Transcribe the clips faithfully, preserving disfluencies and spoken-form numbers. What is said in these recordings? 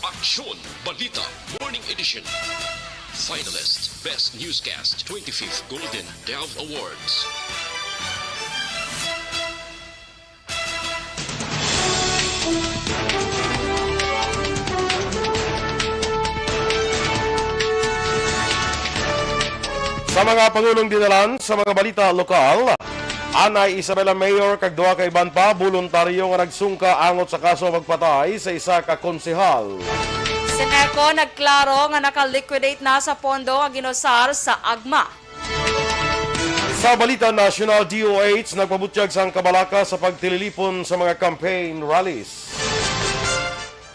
Aksyon Balita Morning Edition. Finalist, Best Newscast, twenty-fifth Golden Dove Awards. Sa mga pangulong dinalan, sa mga balita lokal, anay Isabela Mayor kag duha ka iban pa boluntaryo nga nagsungka angot sa kaso pagpatay sa isa ka konsehal. Seneco nagklaro nga naka-liquidate na sa pondo nga ginusar sa agma. Sa balita nasyonal, D O H nagpabutyag sang kabalaka sa pagtililipon sa mga campaign rallies.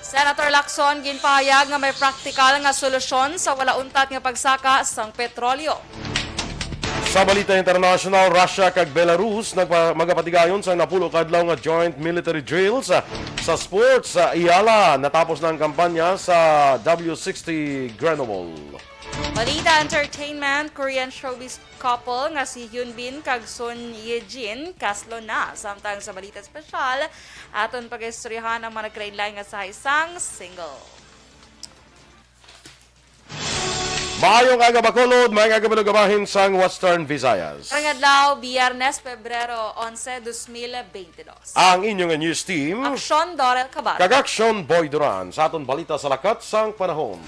Senator Lacson ginpahayag nga may praktikal nga solusyon sa wala untat nga pagsaka sang petrolyo. Sa balita international, Russia kag Belarus nagpa-, magapatigayon sang napulo ka adlaw nga joint military drills, ah, sa sports. Sa Iyala, natapos na ang kampanya sa W sixty Grenoble. Balita entertainment, Korean showbiz couple nga si Hyun Bin kag Son Ye Jin kaslo na, samtang sa balita espesyal, aton pag-istoryahan ang mga nagkalainlain nga sahi sang single. Maayong aga, Bacolod, maayong aga, mga bahin sang Western Visayas. Karong adlaw, Biyernes, Pebrero onse, dos mil beintidos. Ang inyo nga news team, Aksyon Dorel Cabar. Kag Aksyon Boy Duran. Sa aton balita sa lakat sang panahon.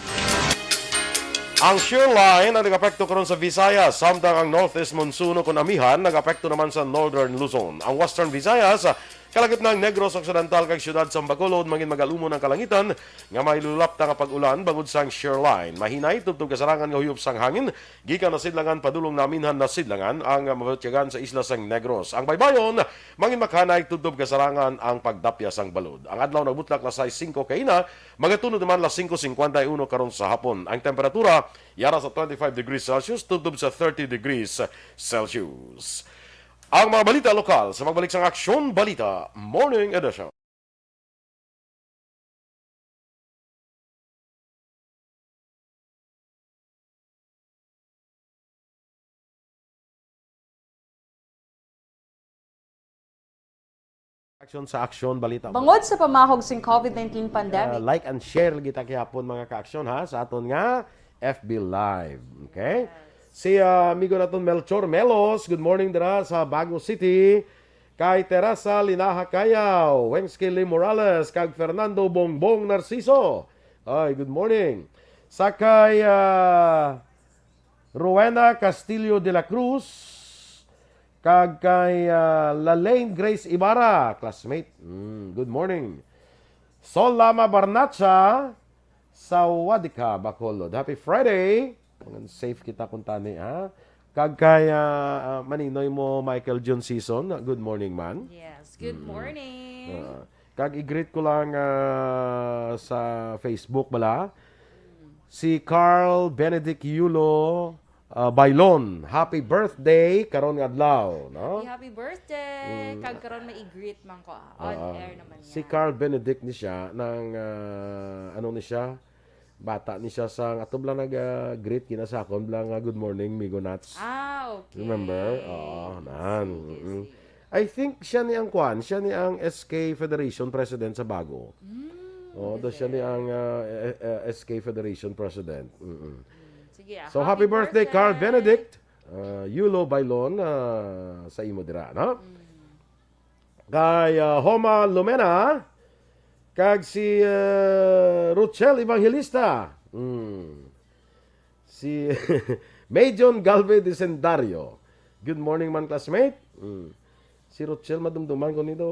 Ang shear line ang nag-apekto karon sa Visayas, samtang ang northeast monsoon o kon amihan nag-apekto naman sa northern Luzon. Ang western Visayas, kalagitnaan Negros Occidental kag siyudad sang Bacolod, mangin magalumon ang kalangitan nga may lulapta nga pag-ulan bangod sang shear line. Mahinay tubtob kasarangan nga huyop sang hangin gikan Nasidlangan padulong Naminhan, Nasidlangan ang mabatyagan sa isla sang Negros. Ang baybayon, mangin makhanay tubtob kasarangan ang pagdapya sang balod. Ang adlaw nagbutlak alas sais singko kaina, magatunod naman alas singko singkwenta y uno karon sa hapon. Ang temperatura yara sa twenty-five degrees Celsius tubtob sa thirty degrees Celsius. Ang mga balita lokal sa pagbalik sang Aksyon Balita Morning Edition. Aksyon sa Aksyon Balita. Bangod sa pamahog sing covid nineteen pandemic. Uh, like and share lagi ta gihapon, mga ka-aksyon, ha, sa aton nga F B Live. Okay? Yes. Si, uh, amigo naton Melchor Melos, good morning dira sa Bago City. Kay Teresa Linaha Cayaw, Wengski Lee Morales, kag Fernando Bongbong Narciso. Ay, good morning. Sa kay, ah, Rowena Castillo de la Cruz, kag kay, ah, Lalaine Grace Ibarra, classmate. Mm, good morning. Sol Lama Barnacha, Sawadika, Bacolod. Happy Friday! Mga safe kita kuntani, ha? Kag kay, ah, ah, maninoy mo, Michael Jun Season, good morning, man. Yes, good Mm. morning. Ah, kag i-greet ko lang, ah, sa Facebook bala, Mm. si Carl Benedict Yulo, ah, Bailon. Happy birthday karon nga adlaw, no? Happy, happy birthday! Mm. Kag karon may i-greet man ko, ah. On Ah, air naman si niya. Carl Benedict ni siya, nang, ah, ano ni siya, bata ni siya sa, ato bala nag, ah, greet gina sa akon bala nga, "Good morning, Migo Nats." Ah, okay. Remember? Oo, Yes, nan. yes, Mm. yes. I think siya ni ang kwan, siya ni ang S K Federation President sa Bago. Mm, Oo, daw siya ni ang, ah, eh, eh, S K Federation President. Mm-mm. Mm, sige, ah, So, happy happy birthday, Carl birthday. Benedict, ah, Yulo Bailon, ah, sa imo dira, no? Mm. Kay, ah, Homa Lumena, kag si, ah, Rochelle Evangelista. Mm. Si Majon Galvez Disendario. Good morning man, classmate. Mm. Si Rochelle, madumduman ko nito.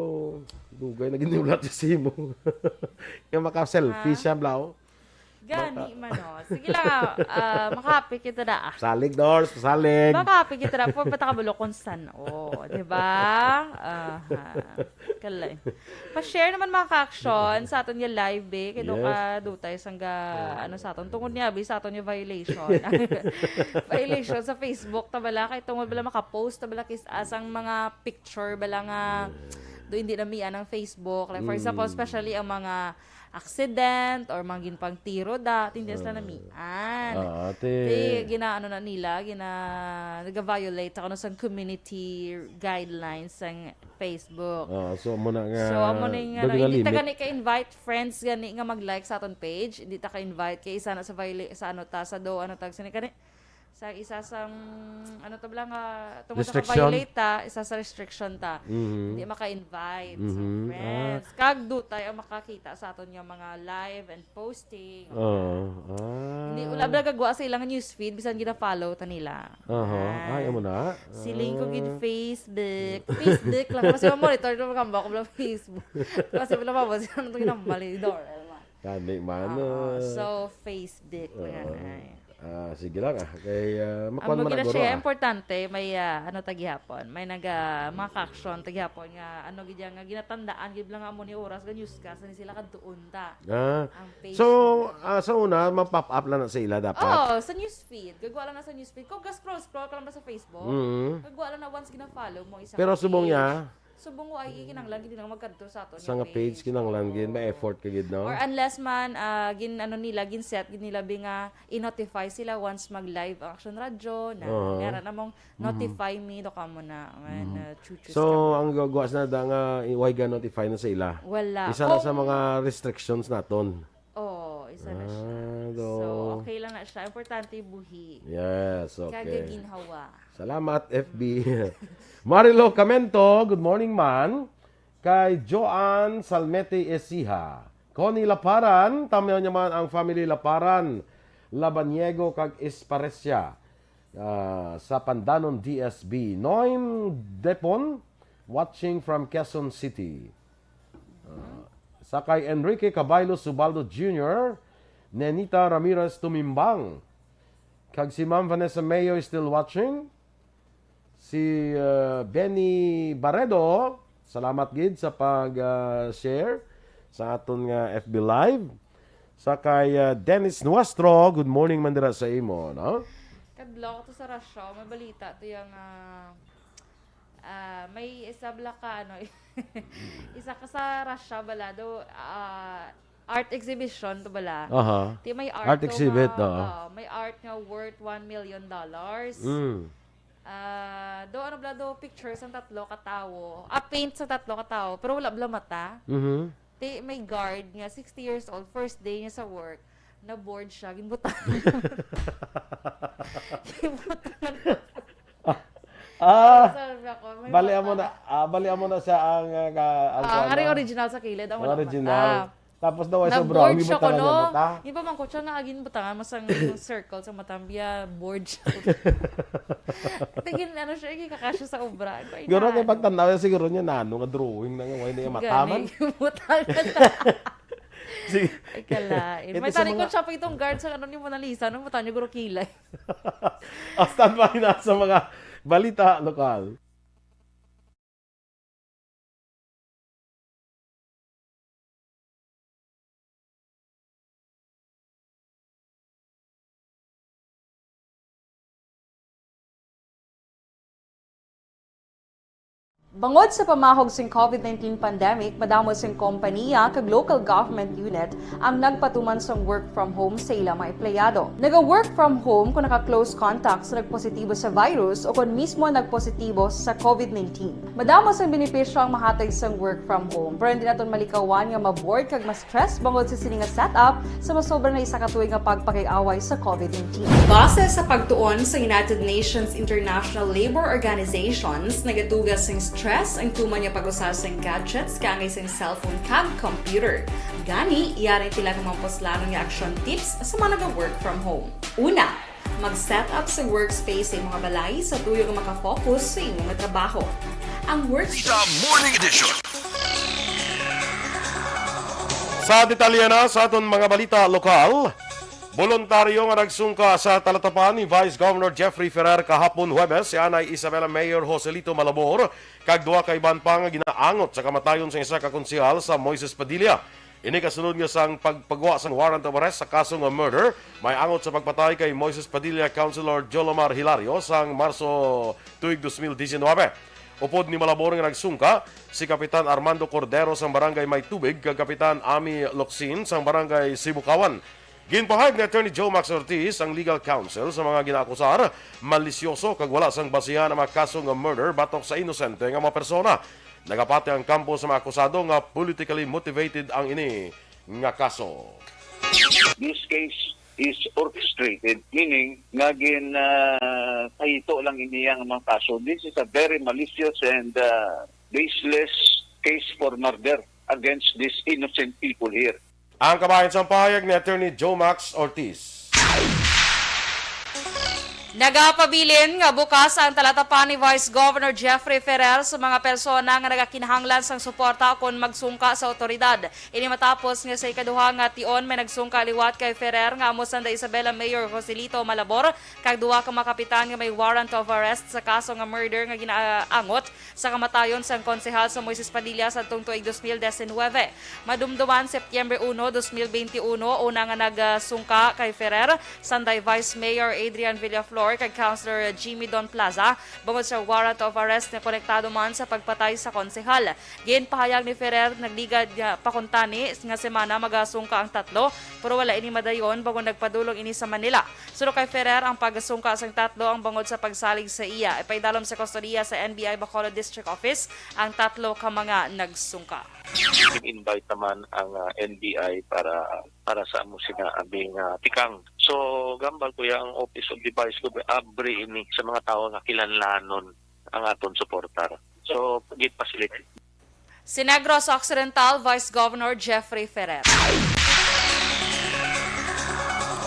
Dugay na ginulat sa imo. Nga maka-selfie Ah. siya, bla, oh. Gani Maka- man, oh. Sige lang, ah, ah, makapit kita na, ah. Salig, Dors, salig. Makapit kita na. Pwede pa ta kabalo kung san, oh, di ba? Aha. Kalay. Pa-share naman, mga ka-aksyon, sa aton nga live, eh. Kay do Yes. ka, do tayo sang ga-, ano sa aton. Tungod niya, bi, sa aton yung violation. Violation sa Facebook, ta bala. Kay tungod bala makapost, ta bala kis-, ah, sang mga picture, bala nga, Do hindi na mian ang Facebook. Like, for example, Mm. especially ang mga accident or mga ginpangtiro da, hindi na sila Ah. namian. Ah, ate. Ti, ginaano na nila, gina-, naga-violate ako sa community guidelines sang Facebook. Ah, so, amo na nga, So, amo na yung, daw ano, hindi ta ginalimit. gani ka-invite friends gani nga mag-like sa aton page, hindi ta ka-invite kay isa na sa viola-, sa ano ta, sa do, ano tag, sini kani, sa isa sa, mm, ano to bala nga, tungod sa Restriction? ka-violate ta, isa sa restriction ta. Mhm. Hindi maka-invite sa Mhm. friends. Ah. Kag dutay ang makakita sa aton nga mga live and posting. Oo. Ah. Hindi, wala bala gagwa sa ilang newsfeed, bisan gina-follow ta nila. Aha. Ah. Ay, amo na? Siling ko gid Ah. Facebook. Facebook lang. Kasi ma-monitor ko, makamba ko bala Facebook. Kasi wala ba, sino itong ginambal ni Dorel, man? Gani man, Oo, ah. so, Facebook na nga, Oo. ay. Ah, sige lang, ah. Kay, ah, makuha Amo man gina na guro, siya, ah. importante, may, ah, ano, ta gihapon, may naga, mga caption ta gihapon nga, ano, gid yan, nga ginatandaan, gid lang amo ni oras, ga newscast, ni sila kadtuon ta. Ah. Ang page So, nila. ah, sa una, ma-pop up lang na sa ila dapat? Oo, sa newsfeed. Gagwa lang na sa newsfeed. Kung ga-scroll-scroll ka lang ba sa Facebook, Mm. gagwa lang na once gina-follow mo isang Pero subong page. niya? Subong wa, ay, kinahanglan gid lang magkadto sa aton Sa nga nga page, page. kinahanglan gid, may Oo. effort ka gid, no? Or unless man, ah, gin-, ano nila, gin-set gid nila bi nga i-notify sila once mag-live ang Action Radyo, na, Oo. meron namong Mhm. notify me, do ka mo na, man, Mhm. uh, chuchus So, ka mo. ang gagawa sa nada nga, i-, why ga notify na sa ila? Wala. Isa na sa Kung mga restrictions naton. Oo, isa na siya. Ah, do. So, okay lang na siya. Importante buhi. Yes, okay. Kagaginhawa. Salamat, F B. Marilo Camento, good morning, man. Kay Joan Salmete Esiha. Connie Laparan, tamayo naman ang family Laparan, Labaniego kag Esparecia, ah, sa Pandanon, D S B. Noem Depon, watching from Quezon City. Ah, sa kay Enrique Cabaylo Subaldo Junior, Nenita Ramirez Tumimbang, kag si Ma'am Vanessa Mayo is still watching. Si, uh, Benny Barredo, salamat gid sa pag, uh, share sa aton nga F B Live. Sa kay, uh, Dennis Nuestro, good morning man dira sa imo, no? Kadlaw to sa Russia, may balita to yung, ah, ah, may isa bala ka, ano, isa ka sa Russia bala, do, ah, art exhibition to bala. Aha. Ti may art Art to exhibit, nga, oo. ah, may art nga worth one million dollars. Mm. Ah, do, ano bala, do picture sang tatlo ka tawo. Ah, paint sa tatlo ka tawo, pero wala bala mata. Mhm. Ti may guard nga sixty years old, first day niya sa work, na-bored siya, ginbutangan. Ginbutangan. Ah, Sorry ako, may bali mata. amo na, ah, bali amo na siya ang, ah, ka-, ang Ah, kuwan ari na. original sa kilid, amo Ang na original. mata. Tapos daw ay sobra, Na-bored ang siya ginbutangan kuno. niya mata. Yung pamangkot siya nga, agin butangan mo sang circle sa mata, biya, bored siya. Tigin, ano siya, ikakasya sa obra. Ay, Guro kay na, pagtanaw niya siguro niya, nano nga drawing na nga, why na yung mata Gani, man? yung butangan na. Sige. Ay, kalain. Ito May sa talikod mga siya pa itong guard sa ano ni Mona Lisa, nung mata niya guro kilay. Ah, standby na sa mga balita lokal. Bangod sa pamahog sing COVID nineteen pandemic, madamo sing kompaniya kag local government unit ang nagpatuman sang work from home sa ila mga empleyado. Naga-work from home kon naka-close contact sa nagpositibo sa virus o kon mismo nagpositibo sa COVID nineteen. Madamo sang benepisyo ang mahatag sang work from home, pero hindi naton malikawan nga ma-bored kag ma-stress bangod sa sini nga setup sa masobra na isa ka tuig nga pagpakig-away sa COVID nineteen. Base sa pagtuon sa United Nations International Labor Organizations, nagatuga sing stress ang tuman nga pag-usa sing gadgets kaangay sing cellphone kag computer. Gani, yari ti lang ang mga puslanon nga action tips sa mga naga-work from home. Una, mag-set up sa workspace sa imong balay sa tuyo nga makafocus sa imong trabaho. Ang work Sa Morning Edition. Sa detalye na sa aton mga balita lokal, boluntaryo nga nagsungka sa talatapan ni Vice Governor Jeffrey Ferrer kahapon Huwebes, si Anay Isabela Mayor Joselito Malabor, kag duha ka iban pa nga ginaangot sa kamatayon sa isa ka konsehal sa Moises Padilla. Ini kasunod nga sang pagpagwa sang warrant of arrest sa kaso nga murder, may angot sa pagpatay kay Moises Padilla, Councilor Jolomar Hilario, sang Marso tuig dos mil disinwebe. Upod ni Malabor nga nagsungka si Kapitan Armando Cordero sang Barangay May Tubig kag Kapitan Ami Locsin sang Barangay Sibukawan. Ginpahayag ni Attorney Joe Max Ortiz, ang legal counsel sa mga ginaakusar, malisyoso kag wala sang basihan ang mga kaso nga murder batok sa inosente nga mga persona. Nagapati ang kampo sa mga akusado nga politically motivated ang ini nga kaso. This case is orchestrated, meaning nga gin ah, kahito lang iniya nga mga kaso. This is a very malicious and ah, baseless case for murder against these innocent people here. Ang kabahin sang pahayag ni Attorney Joe Max Ortiz. Nagapabilin nga bukas ang talatapan ni Vice Governor Jeffrey Ferrer sa mga persona nga nagakinahanglan sang suporta kon magsungka sa awtoridad. Ini matapos nga sa ikaduha nga tion may nagsungka liwat kay Ferrer nga amo Santa Isabela Mayor Joselito Malabor kag duha ka mga kapitan nga may warrant of arrest sa kaso nga murder nga ginaangot sa kamatayon sang konsehal sa Moises Padilla sadtong tuig dos mil diecinuebe. Madumduman Septyembre uno, dos mil benti uno, una nga nagsungka kay Ferrer, sanday Vice Mayor Adrian Villaflor kag Councilor Jimmy Don Plaza bangod sa warrant of arrest nga konektado man sa pagpatay sa konsehal. Ginpahayag ni Ferrer nagligad nga pakuntani nga semana magasungka ang tatlo, pero wala ini madayon bangod nagpadulong ini sa Manila. Suno kay Ferrer, ang pagsungka sang tatlo ang bangod sa pagsalig sa iya ipaidalom sa kustodiya sa N B I Bacolod District Office ang tatlo ka mga nagsungka. Invite naman ang ah, N B I para para sa amo sina aming ah, tikang. So, gambal ko ya ang Office of the Vice Governor, abri ini sa mga tawo nga kinahanglanon ang aton suportar. So, gid-facilitate. Si Negros Occidental Vice Governor Jeffrey Ferrer.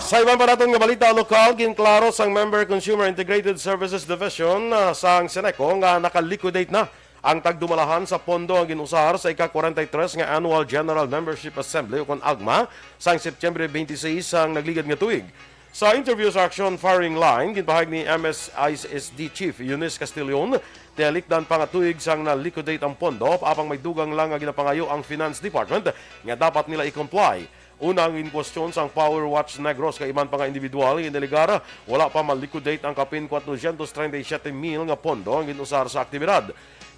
Sa iban pa naton nga balita lokal, ginklaro sang Member Consumer Integrated Services Division ah, sang Ceneco nga naka-liquidate na ang tagdumalahan sa pondo ang gin-usar sa ika-forty-three nga Annual General Membership Assembly o kon AGMA sang September twenty-six sang nagligad nga tuig. Sa interview sa Action Firing Line, ginpahayag ni M S I S D Chief Eunice Castillon, tiyalikdan pa nga tuig sang na-liquidate ang pondo, apang may dugang lang nga ginapangayo ang Finance Department nga dapat nila i-comply. Una ang ginkwestiyon sang Power Watch Negros kay iban pa nga individual nga iniligar wala pa ma-liquidate ang kapin kwatro syentos treinta y siyete mil nga pondo ang gin-usar sa aktibidad.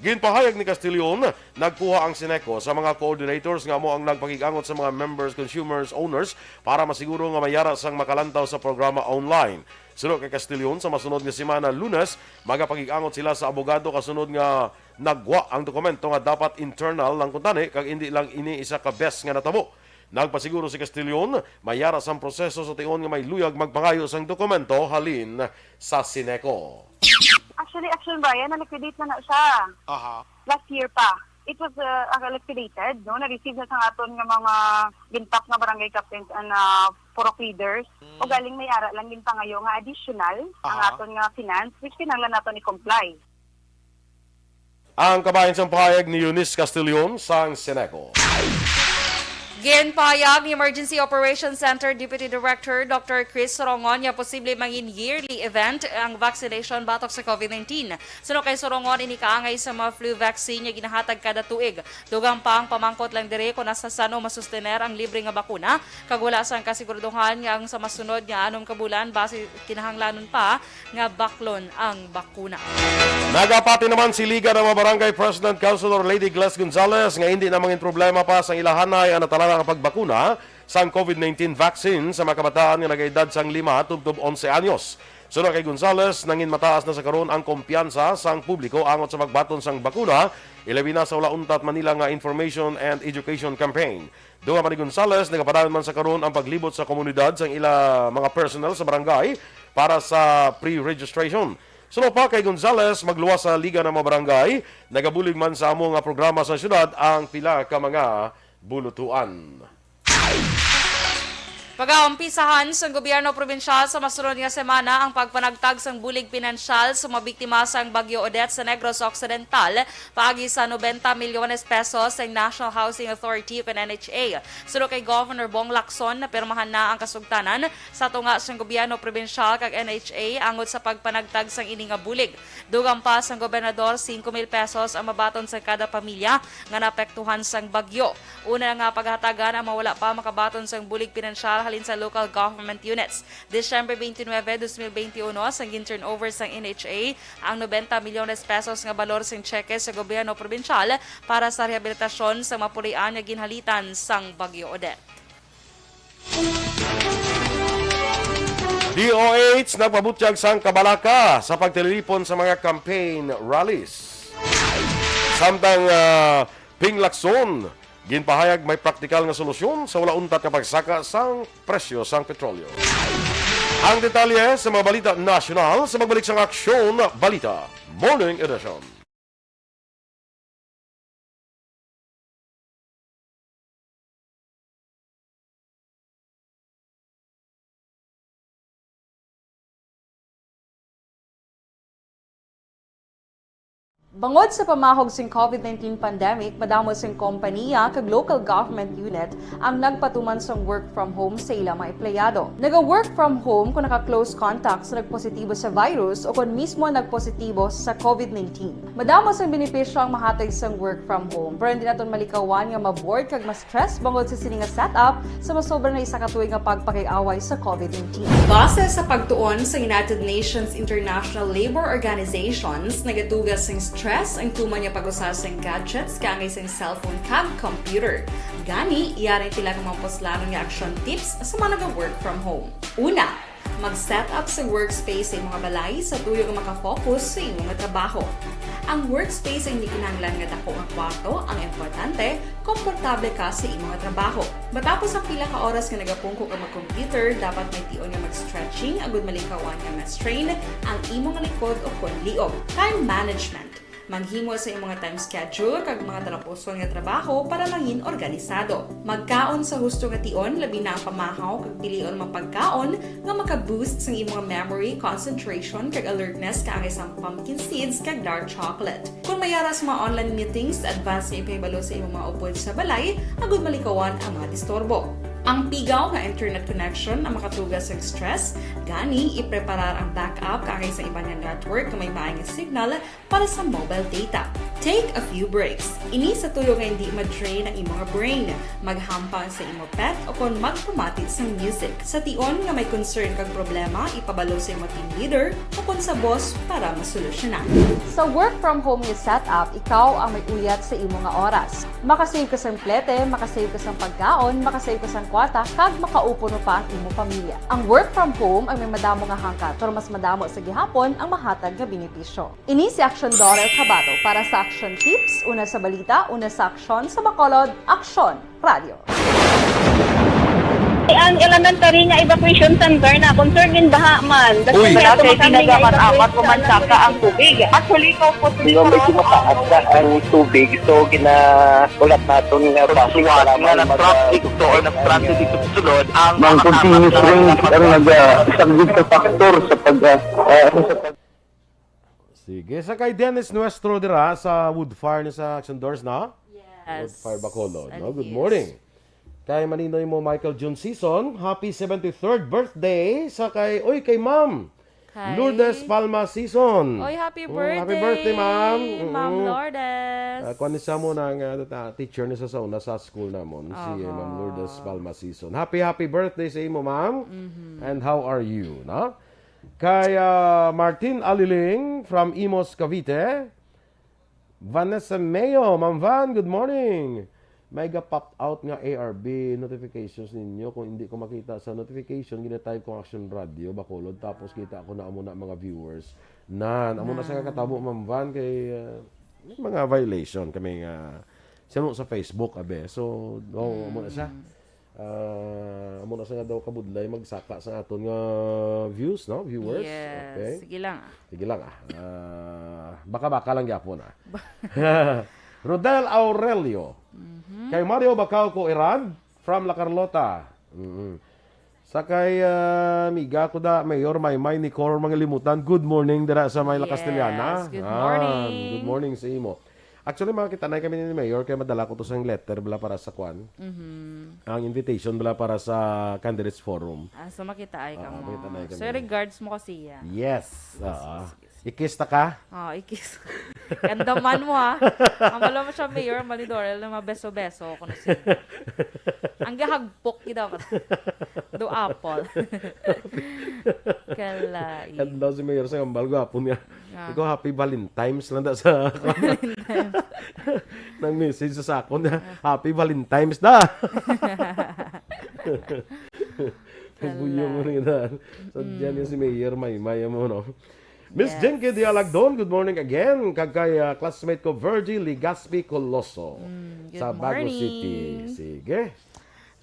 Ginpahayag ni Castillon, nagkuha ang Ceneco sa mga coordinators nga amo ang nagpakig-angot sa mga members, consumers, owners para masiguro nga may yara sang makalantaw sa programa online. Suno kay Castillon, sa masunod nga semana, Lunes, magapakig-angot sila sa abogado kasunod nga nagwa ang dokumento nga dapat internal lang kuntani kag indi lang ini isa ka beses nga natabo. Nagpasiguro si Castillon, may yara sang proseso sa tion nga may luyag magpangayo sang dokumento halin sa Ceneco. Actually, Action Brian, na-liquidate na na siya. Aha. Last year pa. It was uh, uh, liquidated, no? Na-receive na sa aton nga mga gintap nga barangay captains and uh, purok leaders. O galing may ara lang ginpangayo nga additional ang Aha. aton nga finance, which kinahanglan naton i-comply. Ang kabahin sang pahayag ni Eunice Castillon sang Ceneco. Ginpahayag ni Emergency Operations Center Deputy Director Doctor Chris Sorongon nga posible mangin yearly event ang vaccination batok sa COVID nineteen. Suno kay Sorongon, ini kaangay sa mga flu vaccine nga ginahatag kada tuig. Dugang pa ang pamangkot lang diri kung hasta san-o masustener ang libre nga bakuna, kag wala sang kasiguraduhan nga ang sa masunod nga anom ka bulan basi kinahanglanon pa nga baklon ang bakuna. Nagapati naman si Liga ng mga Barangay President Councilor Lady Gladys Gonzalez nga hindi na mangin problema pa sang ilahanay ang natalana nga pagbakuna sang COVID nineteen vaccine sa mga kabataan nga nagaedad sang lima tubtob onse anyos. Suno kay Gonzalez, nangin mataas na sa karon ang kumpiyansa sang publiko angot sa pagbaton sang bakuna, ilabi na sa wala untat man nila nga information and education campaign. Dugang pa ni Gonzalez, nagapadayon man sa karon ang paglibot sa komunidad sang ila mga personnel sa barangay para sa pre-registration. Suno pa kay Gonzalez, magluwas sa Liga ng mga Barangay, nagabulig man sa amo nga programa sa syudad ang pila ka mga bulutuan. Pagaumpisahan sang gobyerno probinsyal sa masunod nga semana ang pagpanagtag sang bulig pinansyal sa mga biktima sang Bagyo Odette sa Negros Occidental paagi sa nobenta milyones pesos sang National Housing Authority ukon N H A. Suno kay Governor Bong Lacson, napirmahan na ang kasugtanan sa tunga sang gobyerno probinsyal kag N H A angot sa pagpanagtag sang ini nga bulig. Dugang pa sang gobernador, singko mil pesos ang mabaton sa kada pamilya nga naapektuhan sang bagyo. Una nga paghatagan ang mga wala pa makabaton sang bulig pinansyal halin sa local government units. Disyembre twenty-nine, twenty twenty-one, sang gin-turnover sang N H A ang nobenta milyones pesos nga balor sing tseke sa gobyerno probinsyal para sa rehabilitasyon sang mapulian nga ginhalitan sang Bagyo Odette. D O H nagpabutyag sang kabalaka sa pagtililipon sa mga campaign rallies. Samtang, ah, Ping Lacson, ginpahayag may praktikal nga solusyon sa wala untat nga pagsaka sang presyo sang petrolyo. Ang detalye sa mga balita nasyonal sa pagbalik sang Aksyon Balita Morning Edition. Bangod sa pamahog sing COVID nineteen pandemic, madamo sing kompanya kag local government unit ang nagpatuman sang work from home sa ila mga empleyado. Naga-work from home kung naka-close contact sa nagpositibo sa virus o kon mismo nagpositibo sa COVID nineteen. Madamo sang benepisyo ang mahatag sang work from home, pero hindi naton malikawan nga ma-bored kag ma-stress bangod sa sini nga setup sa masobra na isa ka tuig nga pagpakig-away sa COVID nineteen. Base sa pagtuon sa United Nations International Labor Organizations, nagatuga sing stress ang tuman nga pag-usa sing gadgets kaangay sing cellphone kag computer. Gani, yari ang pila ka mga puslanon nga action tips sa mga naga-work from home. Una, mag-set up sa workspace sa imong balay sa tuyo nga makafocus sa imong trabaho. Ang workspace ay hindi kinahanglan nga dako nga kwarto, ang importante, komportable ka sa imong trabaho. Matapos ang pila ka oras nga nagapungko ka mag-computer, dapat may tion nga mag-stretching agud malikawan nga ma-strain ang imong likod o kon liog. Time management. Maghimo sa imong time schedule kag mga talapuson nga trabaho para mangin organisado. Magkaon sa husto nga tion, labi na ang pamahaw kag pilion mga pagkaon nga maka-boost sang imong memory, concentration, kag alertness kaangay sang pumpkin seeds kag dark chocolate. Kung may ara sa mga online meetings, advance nga ipahibalo sa imong mga upod sa balay agud malikawan ang mga disturbo. Ang pigaw nga internet connection ang makatuga sa stress, gani ipreparar ang backup kaangay sa iban nga network nga may maay nga signal para sa mobile data. Take a few breaks. Ini sa tuyo nga hindi ma-drain ang imong brain. Maghampang sa imo pet o kon magpamati sang music. Sa tion nga may concern kag problema, ipabalo sa imo team leader o kon sa boss para masolusyonan. Sa work from home nga setup, ikaw ang may uyat sa imo nga oras. Makasave ka sang plete, makasave ka sang pagkaon, makasave ka sang kwarta, kag makaupod pa ang imo pamilya. Ang work from home ang may madamo nga hangkat, pero mas madamo sa gihapon ang mahatag nga benepisyo. Ini si Aksyon Dorel Cabato para sa Aksyon Tips, una sa balita, una sa aksyon, sa Bacolod, Aksyon Radio. Ang elementary nga evacuation center na concern din baha man. Uy, wala kay tinaga man apat o man saka ang tubig. Actually, ko po. Di ba, medyo mataas na ang tubig, so ginaulat naton nga traffic nga nag-traffic to or nag-transit dito sa sulod ang mga continuous rain ang nag-, ah, isang good factor sa pag, ah, ah, sa pag- Sige, sa kay Dennis Nuestro dira sa Woodfire ni sa Action Doors, no? Yes. Woodfire Bacolod, no? Good morning. Kay Maninoy mo Michael Jun Season, happy seventy-third birthday sa kay, oy, kay Ma'am Hi. Lourdes Palma Season. Oy, happy Mm, happy birthday, birthday, Ma'am. Ma'am Mm-mm. Lourdes. Ah, kuwan ni sa mo na nga, ah, teacher ni sa, sa una sa school namon, si, eh, Ma'am Aha. Lourdes Palma Season. Happy, happy birthday sa imo, Ma'am. Mhm. And how are you, no? Kay, ah, Martin Aliling from Imus, Cavite. Vanessa Mayo, Ma'am Van, good morning. May ga-pop out nga A R B notifications ninyo. Kung hindi ko makita sa notification, gina-type ko Action Radio Bacolod, tapos kita ko na amo na mga viewers. Nan, amo na sa Nan. Katabo, Ma'am Van, kay, ah, may mga violation kami nga, siya mo sa Facebook, abe. So, no, amo na siya. Mm. Ah, amo na sa nga daw kabudlay magsaka sa aton nga views, no? Viewers? Yes. Okay. Sige lang, ah. Sige lang, ah. Ah, baka-baka lang gyapon, ah. Rodel Aurelio. Mhm. Kay Mario Bacauco Iran from La Carlota. Mm. Sa kay, ah, amiga ko da, Mayor Maymay Nicole Mangilimutan. Good morning dira sa may La Yes, Castellana. Good Ah, morning. Good morning sa imo. Actually, makakita na kami ni Mayor kay madala ko to sa letter bala para sa kwan. Mhm. Ang invitation bala para sa Candidates Forum. Ah, so makita ay ka Ah, mo. Makita na kami. So, regards mo kasi, ah. Yes. Yes, Ah. yes, yes. Ikis ta ka? Ah, ikis. Kandaman mo, ha? Ang wala mo siya, Mayor, mali Dorel, na mabeso-beso. Kung si-, ang gahagpok, gid dapat. Apple. Kalai. Adlaw si Mayor sa kambal, gwapon nga. Ah. Ikaw, "Happy Valentine's" lang da sa Valentine's. Nang message sa akon nga, "Happy Valentine's da." Buyong mo rin na. So, Mm. Diyan yung si Mayor Maymay mo, no? Miss Yes. Jinky Dialagdon, good morning again. Kag kay, ah, classmate ko, Virgie Legaspi Coloso, Mm, good sa Bago morning. City. Sige.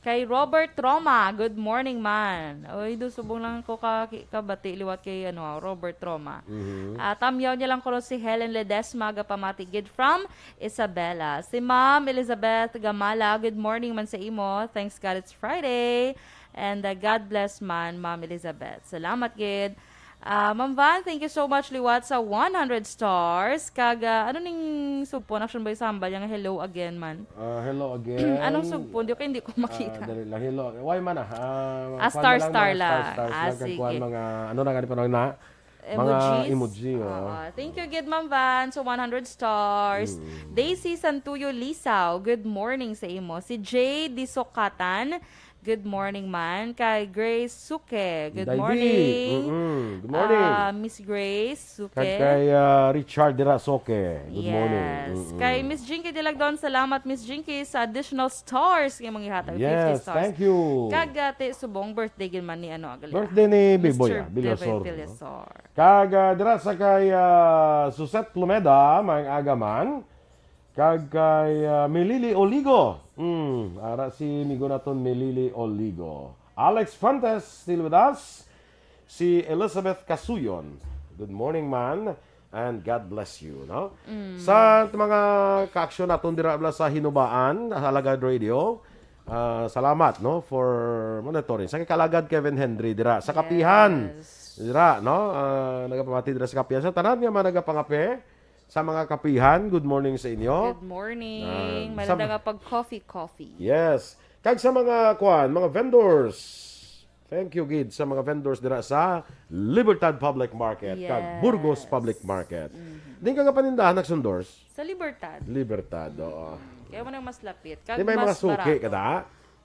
Kay Robert Roma, good morning, man. Oy, do subong lang ko ka, kabati liwat kay, ano, Robert Roma. Mhm. Ah, tamyaw niya lang kuno si Helen Ledesma, agapamati gid from Isabela. Si Ma'am Elizabeth Gamala, good morning man sa imo. Thanks God it's Friday. And, uh, God bless man, Ma'am Elizabeth. Salamat gid. Ah, Ma'am Van, thank you so much liwat sa one hundred stars. Kag, ah, ano ning sugpon? Action Boy Sambal, yung hello again man. Ah, hello again. Anong sugpon? Di ko, hindi ko makita. Ah, dali lang. Hello. Why man, ah? Ah, Ah, kuwan star, na lang, star mga lang. Star, star Ah, lang. Kag kuwan, sige. Mga, ano na gani pa na? Mga Emojis? Emoji, oh. Oo. Thank you gid, Ma'am Van, sa one hundred stars. Mm. Daisy Santuyo Lisaw, good morning sa imo. Si Jay Disokatan, good morning man. Kay Grace Suke, good Day B. morning. Mm-mm. Good morning. Ah, Miss Grace Suke. Kag kay, ah, Richard Dirasoke, good morning. Yes. Mm-mm. Kay Miss Jinky Dilagdon, salamat, Miss Jinky, sa additional stars nga mong ihatag, Yes, fifty stars. Thank you. Kag, ah, ti subong birthday gid man ni, ano, agali, Birthday ni Biboy, Mister ah, Bilasor, Biboy no? Bilasor. Kag, ah, dira sa kay, ah, Suset Plumeda, maayong aga man. Kag kay, ah, Melili Oligo. Mm, ara si migo naton Melili Oligo. Alex Fuentes, still with us. Si Elizabeth Casuyon. Good morning, man. And God bless you, no? Mm. Sa mga kaaksyon naton dira bala sa Hinubaan, sa Alagad Radio, ah, salamat, no, for monitoring. Sa kay Kalagad Kevin Henry dira sa Kapihan. Yes. Dira, no? Ah, nagapamati dira sa Kapihan. Sa tanan nga mga nagapangape, sa mga Kapihan, good morning sa inyo. Good morning. Ah, May sa nagapag-coffee, coffee. Yes. Kag sa mga, kuan, mga vendors, thank you gid sa mga vendors dira sa Libertad Public Market kag Yes. Burgos Public Market. Mhm. Din ka nga panindahan nagsundors? Sa Libertad. Libertad, oo. Kaya mo nang mas lapit. Kag Di may mga mas suki barato. Ka da?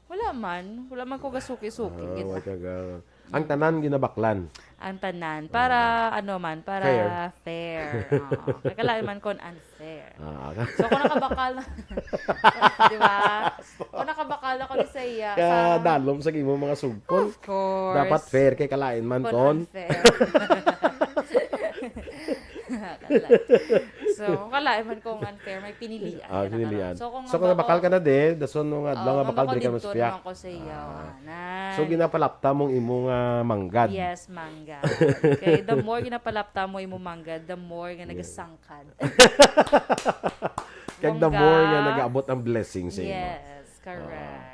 Wala man. Wala man ko gasuki-suki. Ah, wala ka ga-, ang tanan ginabaklan. Ang tanan. Para, Ah. ano man, para Fair. fair. Oo. Kay kalain man kon unfair. Ah, So, kung nakabakal na, di ba? Kung nakabakal na ko ni sa iya, sa Kadalom sa imo mga sugpon. Of course. Dapat fair kay kalain man Kon kon. unfair. Kala. So, kung kalain man kung unfair, may pinilian Ah, ka na pinilian. karon. So, kung So, kung nga nabakal ka na din, dason mo nga adlaw Oh, nga nga bakal, di ka makadidto maspiyak. naman ko sa iya, Ah. anan. So, ginapalapta mong imo nga manggad. Yes, manggad. Kay the more ginapalapta mo imo manggad, the more nga Yes. nagasangkad. Kag the more nga Bongga. nag-aabot ang blessing sa imo. Yes, Ah. correct.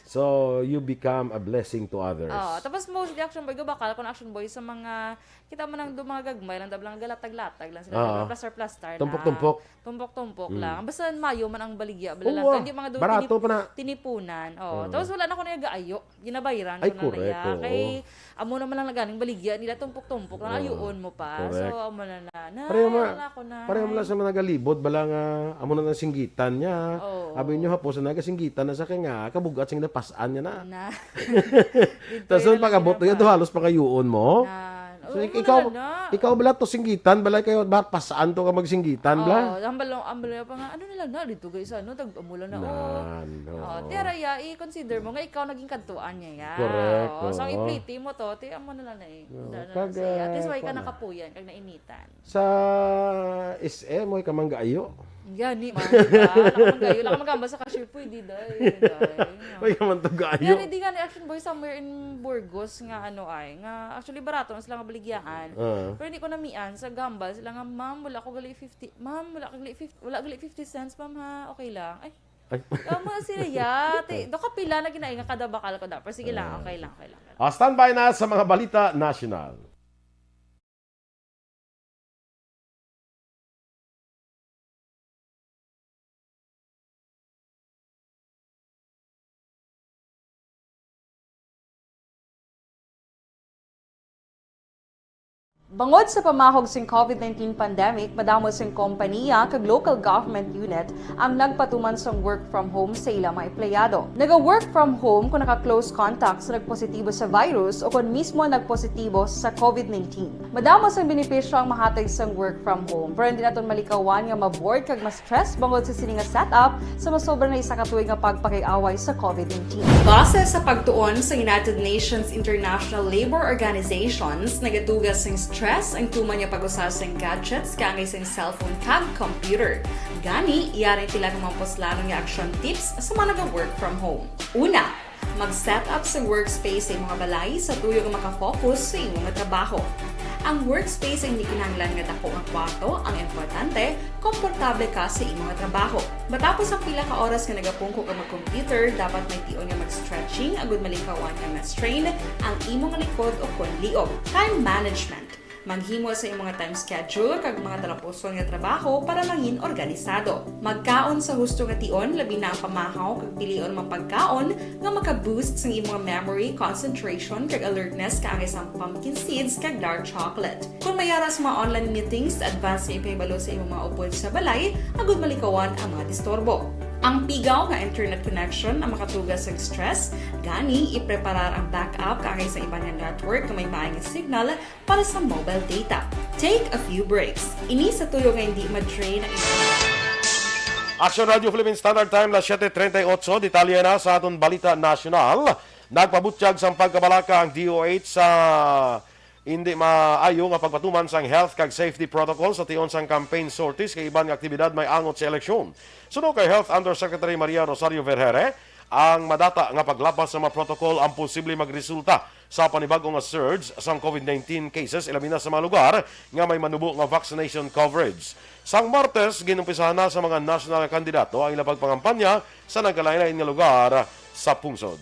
So, you become a blessing to others. Oh, tapos mostly action boy, gabakal ko na action boy sa mga, kita mo nang do mga gagmay lang, dab lang galatag-latag lang sila, Ah. dab lang plastar-plastar lang. Tumpok-tumpok. Tumpok-tumpok Mm. lang. Basta mayo man ang baligya, bala Oo, lang. ah. Hindi mga do Barato tinip-, pa na. tinipunan. Oh, Oo. tapos wala na ko na gaayo. Ginabayran Ay, ko na correct, iya. oo. Kay, amo naman lang naganing baligya nila, tumpok-tumpok lang, Oo. ayuon mo pa. Correct. So, amo na na. Na, Pareho ma-, wala ko na. pareho mo lang sa mga nagalibot, bala nga, amo na ang singgitan niya. Oo. Abi niyo, hapos na nagasinggitan na sa kanya, kabugat sing napas-an niya na. Na. Dito Tas yung pag-abot talaga niya, na. do halos pangayuon mo. Na. So, Oo, ik-, ikaw, wala na. ikaw bala to singgitan, bala kayo, ba, pasaan to ka magsinggitan, bala? Oo, ang balo-, ang balo pa nga, ano na lang na, dito guys, ano, tag-, amo lang na, oh. Nan, Oh, oo. tiara ya, i-consider mo nga ikaw naging kadtuan niya ya. Correct, Oo, so ang oo. ipliti mo to, ti amo na lang na eh. Oo, Dala na kag, sa iya. At least, ah, why ka kuwan na. nakapuyan, kag nainitan. Sa S M, why ka manggaayo? Gani, man, diba? Wala ka manggaayo, wala ka manggamba sa cashier, pwede, day, day. Why ka man to gaayo? Gani, di gani, action boy, somewhere in Burgos nga, ano, ay, nga, actually, barato na sila nga baligyaan. Ah. Pero hindi ko namian, sa gambal, sila nga, "Ma'am, wala ko gali fifty, ma'am, wala ko gali fifty, wala gali fifty cents, ma'am, ha? Okay lang." Ay, Ay. Kamo na sila, ya. Te, do kapila na ginainga kada bakal ko da. Pero sige lang, Ah. okay lang, okay lang, okay lang. Ah, standby na sa mga balita national. Bangod sa pamahog sing COVID nineteen pandemic, madamo sing kompaniya kag local government unit ang nagpatuman sang work from home sa ila mga empleyado. Naga-work from home kon naka-close contact sa nagpositibo sa virus o kon mismo nagpositibo sa COVID nineteen. Madamo sang benepisyo ang mahatag sang work from home, pero hindi naton malikawan nga ma-bored kag ma-stress bangod sa sini nga setup sa masobra na isa ka tuig nga pagpakig-away sa COVID nineteen. Base sa pagtuon sa United Nations International Labour Organizations, nagatuga sing stress ang tuman nga pag-usa sing gadgets kaangay sing cellphone kag computer. Gani, yari ang pila ka mga puslanon nga action tips sa mga naga-work from home. Una, mag-set up sa workspace sa imong balay sa tuyo nga makafocus sa imong trabaho. Ang workspace ay hindi kinahanglan nga dako nga kwarto, ang importante, komportable ka sa imong trabaho. Matapos ang pila ka oras nga nagapungko ka mag-computer, dapat may tion nga mag-stretching agud malikawan nga ma-strain ang imong likod o kon liog. Time management. Maghimo sa imong time schedule kag mga talapuson nga trabaho para mangin organisado. Magkaon sa husto nga tion, labi na ang pamahaw kag pilion mga pagkaon nga maka-boost sang imong memory, concentration, kag alertness kaangay sang pumpkin seeds kag dark chocolate. Kon may ara sa mga online meetings, advance nga ipahibalo sa imong mga upod sa balay agud malikawan ang mga disturbo. Ang pigaw nga internet connection ang makatuga sa stress, gani ipreparar ang backup kaangay sa iban nga network nga may maayong signal para sa mobile data. Take a few breaks. Ini sa tuyo nga hindi ma-drain ang imong Action Radio Philippine Standard Time, las siete treinta y ocho. Detalye na sa aton balita nasyonal. Nagpabutyag sang pagkabalaka ang D O H sa hindi maayo nga pagpatuman sang health kag safety protocol sa tion sang campaign sorties kag iban nga aktibidad may angot sa eleksyon. Suno kay Health Undersecretary Maria Rosario Vergeire, ang madata nga paglapas sa mga protocol ang posible magresulta sa panibag-o nga surge sang COVID nineteen cases, ilabi na sa mga lugar nga may manubo nga vaccination coverage. Sang Martes, ginumpisahan na sa mga nasyonal nga kandidato ang ilang pagpangampanya sa nagkalain-lain nga lugar sa pungsod.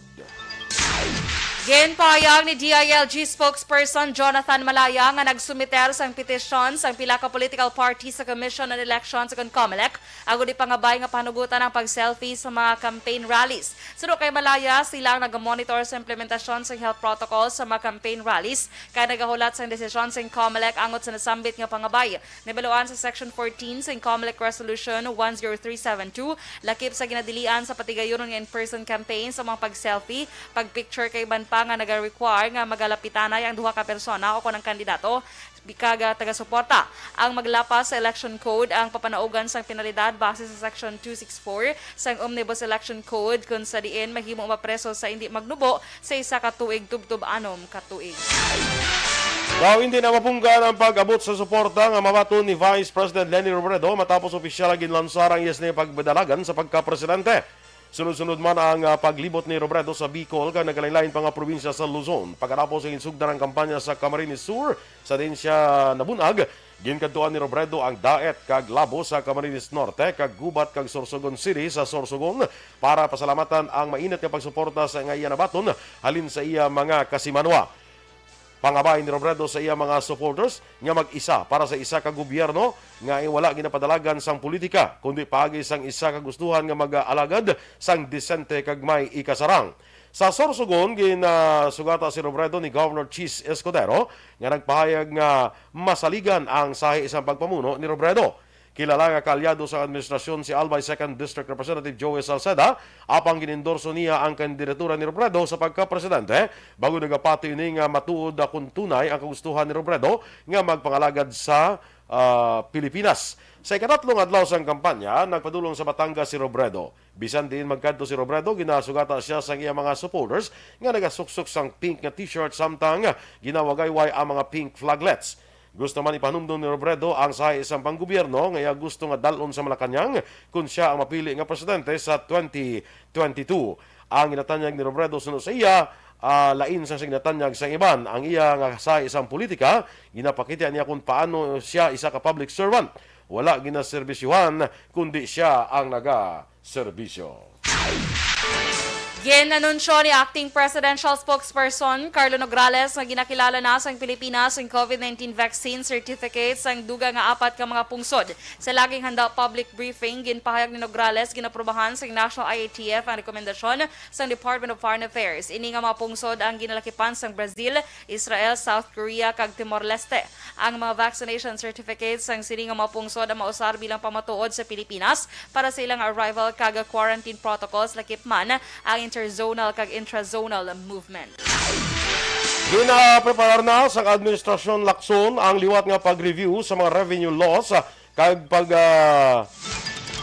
Ginpahayag ni D I L G spokesperson Jonathan Malaya nga nagsumiter sang petisyon sang pila ka political party sa Commission on Elections ug Comelec agud ipangabay nga panugutan ang pag-selfie sa mga campaign rallies. Suno kay Malaya, sila ang nagamonitor sa implementasyon sang health protocol sa mga campaign rallies kag nagahulat sang desisyon sang Comelec angot sa nasambit nga pangabay. Nabaluan sa Section fourteen sang Comelec Resolution one zero three seven two, lakip sa ginadilian sa patigayunon nga in-person campaign sa mga pag-selfie, pag-picture kag iban pa nga naga-require nga magalapitanay ang duha ka persona o kon ang kandidato kag, ah, taga-suporta. Ang maglapas sa election code ang papanaugan sang penalidad base sa Section two six four sang Omnibus Election Code, kon sa diin mahimo mapreso sa indi magnubo sa isa ka tuig tubtob anom ka tuig. Daw hindi na mapunggan ang pag-abot sa suporta nga mabaton ni Vice President Leni Robredo matapos opisyal ang ginlansar ang iya sini pagpadalagan sa pagkapresidente. Sunod-sunod man ang, ah, paglibot ni Robredo sa Bicol kag nagkalain-lain pa nga probinsya sa Luzon. Pagkatapos ang insugdan ang kampanya sa Camarines Sur, sa diin siya nabun-ag, ginkadtuan ni Robredo ang Daet kag Labo sa Camarines Norte kag Gubat kag Sorsogon City sa Sorsogon para pasalamatan ang mainit nga pagsuporta sa nga iya nabaton halin sa iya mga kasimanwa. Pangabay ni Robredo sa iya mga supporters nga mag-isa para sa isa ka gobyerno nga wala ginapadalagan sang politika, kundi paagi sang isa ka gustuhan nga mag-alagad sang disente kag may ikasarang. Sa Sorsogon, ginasugata si Robredo ni Governor Chiz Escudero nga nagpahayag nga masaligan ang sahi sang pagpamuno ni Robredo. Kilala nga kaalyado sang administrasyon si Albay Second District Representative Joey Salceda, apang ginendorso niya ang kandidatura ni Robredo sa pagkapresidente, bag-o nagapati ini nga matuod na kon tunay ang kagustuhan ni Robredo nga magpangalagad sa, ah, Pilipinas. Sa ikatatlo nga adlaw sang kampanya, nagpadulong sa Batangas si Robredo. Bisan diin magkadto si Robredo, ginasugata siya sang iya mga supporters nga nagasuksok sang pink nga t-shirt samtang ginawagayway ang mga pink flaglets. Gusto man ipahanumdom ni Robredo ang sahi sang panggobyerno nga iya gusto nga dal-on sa Malacañang kon sia ang mapili nga presidente sa twenty twenty-two. Ang ginatanyag ni Robredo suno sa iya, ah, lain sang sa ginatanyag sang iban. Ang iya nga sahi sang politika, ginapakita niya kon paano sia isa ka public servant. Wala ginaserbisyuhan, kundi sia ang nagaserbisyo. Gin-anunsyo ni Acting Presidential Spokesperson Carlo Nograles nga ginakilala na sang Pilipinas ang COVID nineteen vaccine certificate sang dugang nga apat ka mga pungsod. Sa laging handa public briefing, ginpahayag ni Nograles ginaprubahan sang National I A T F ang rekomendasyon sang Department of Foreign Affairs. Ini nga mga pungsod ang ginalakipan sang Brazil, Israel, South Korea, kag Timor-Leste. Ang mga vaccination certificates sang sini nga mga pungsod ang mausar bilang pamatuod sa Pilipinas para sa ilang arrival kag quarantine protocols, lakip man ang interzonal kag intrazonal movement. Ginapreparar na sang Administrasyon Lacson ang liwat nga pag-review sa mga revenue laws kag pag, ah,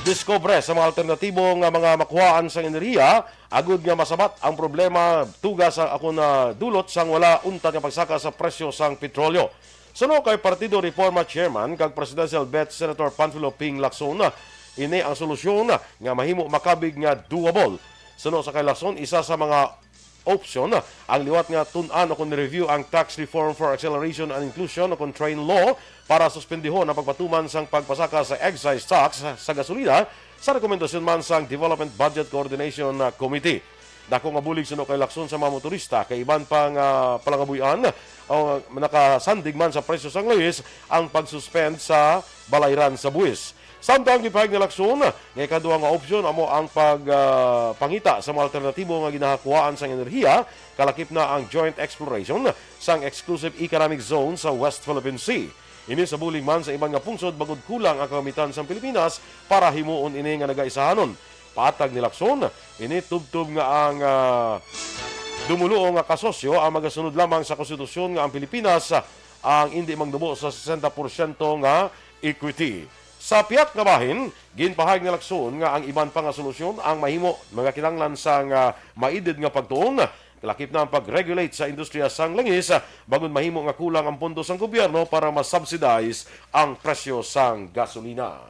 diskobre sa mga alternatibo nga mga makuhaan sang enerhiya, agud nga masabat ang problema tuga sa akon na dulot sang wala untat nga pagsaka sa presyo sang petrolyo. Suno kay Partido Reforma Chairman kag Presidential Bet Senator Panfilo Ping Lacson, ini ang solusyon nga mahimo makabig nga doable. Suno sa kay Lacson, isa sa mga option ang liwat nga tun-an o kon review ang Tax Reform for Acceleration and Inclusion o kon TRAIN Law para suspendihon ang pagpatuman sang pagpasaka sa excise tax sa gasolina, sa rekomendasyon man sang Development Budget Coordination Committee. Dako nga bulig suno kay Lacson sa mga motorista kay iban pa nga palangabuy-an o nakasandig man sa presyo sang langis ang pag-suspend sa balayran sa buwis. Samtang gipahayag ni Lacson nga ikaduha nga opsyon amo ang pag, ah, pangita sa mga alternatibo nga ginahakuhaan sang enerhiya, kalakip na ang joint exploration sang exclusive economic zone sa West Philippine Sea. Ini sa bulig man sa iban nga pungsod bangod kulang ang kagamitan sang Pilipinas para himuon ini nga nagaisahanon. Patag ni Lacson, ini tubtob nga ang, ah, dumoluo nga kasosyo ang magasunod lamang sa konstitusyon nga ang Pilipinas ang indi mangnubo sa sesenta porsyento nga equity. Sa pihak nga bahin, ginpahayag ni Lacson nga ang iban pa nga solusyon ang mahimo, magakinahanglan sang, ah, maidid nga pagtuon, kalakip na ang pag-regulate sa industriya sang langis, ah, bangod mahimo nga kulang ang pondo sang gobyerno para ma-subsidize ang presyo sang gasolina.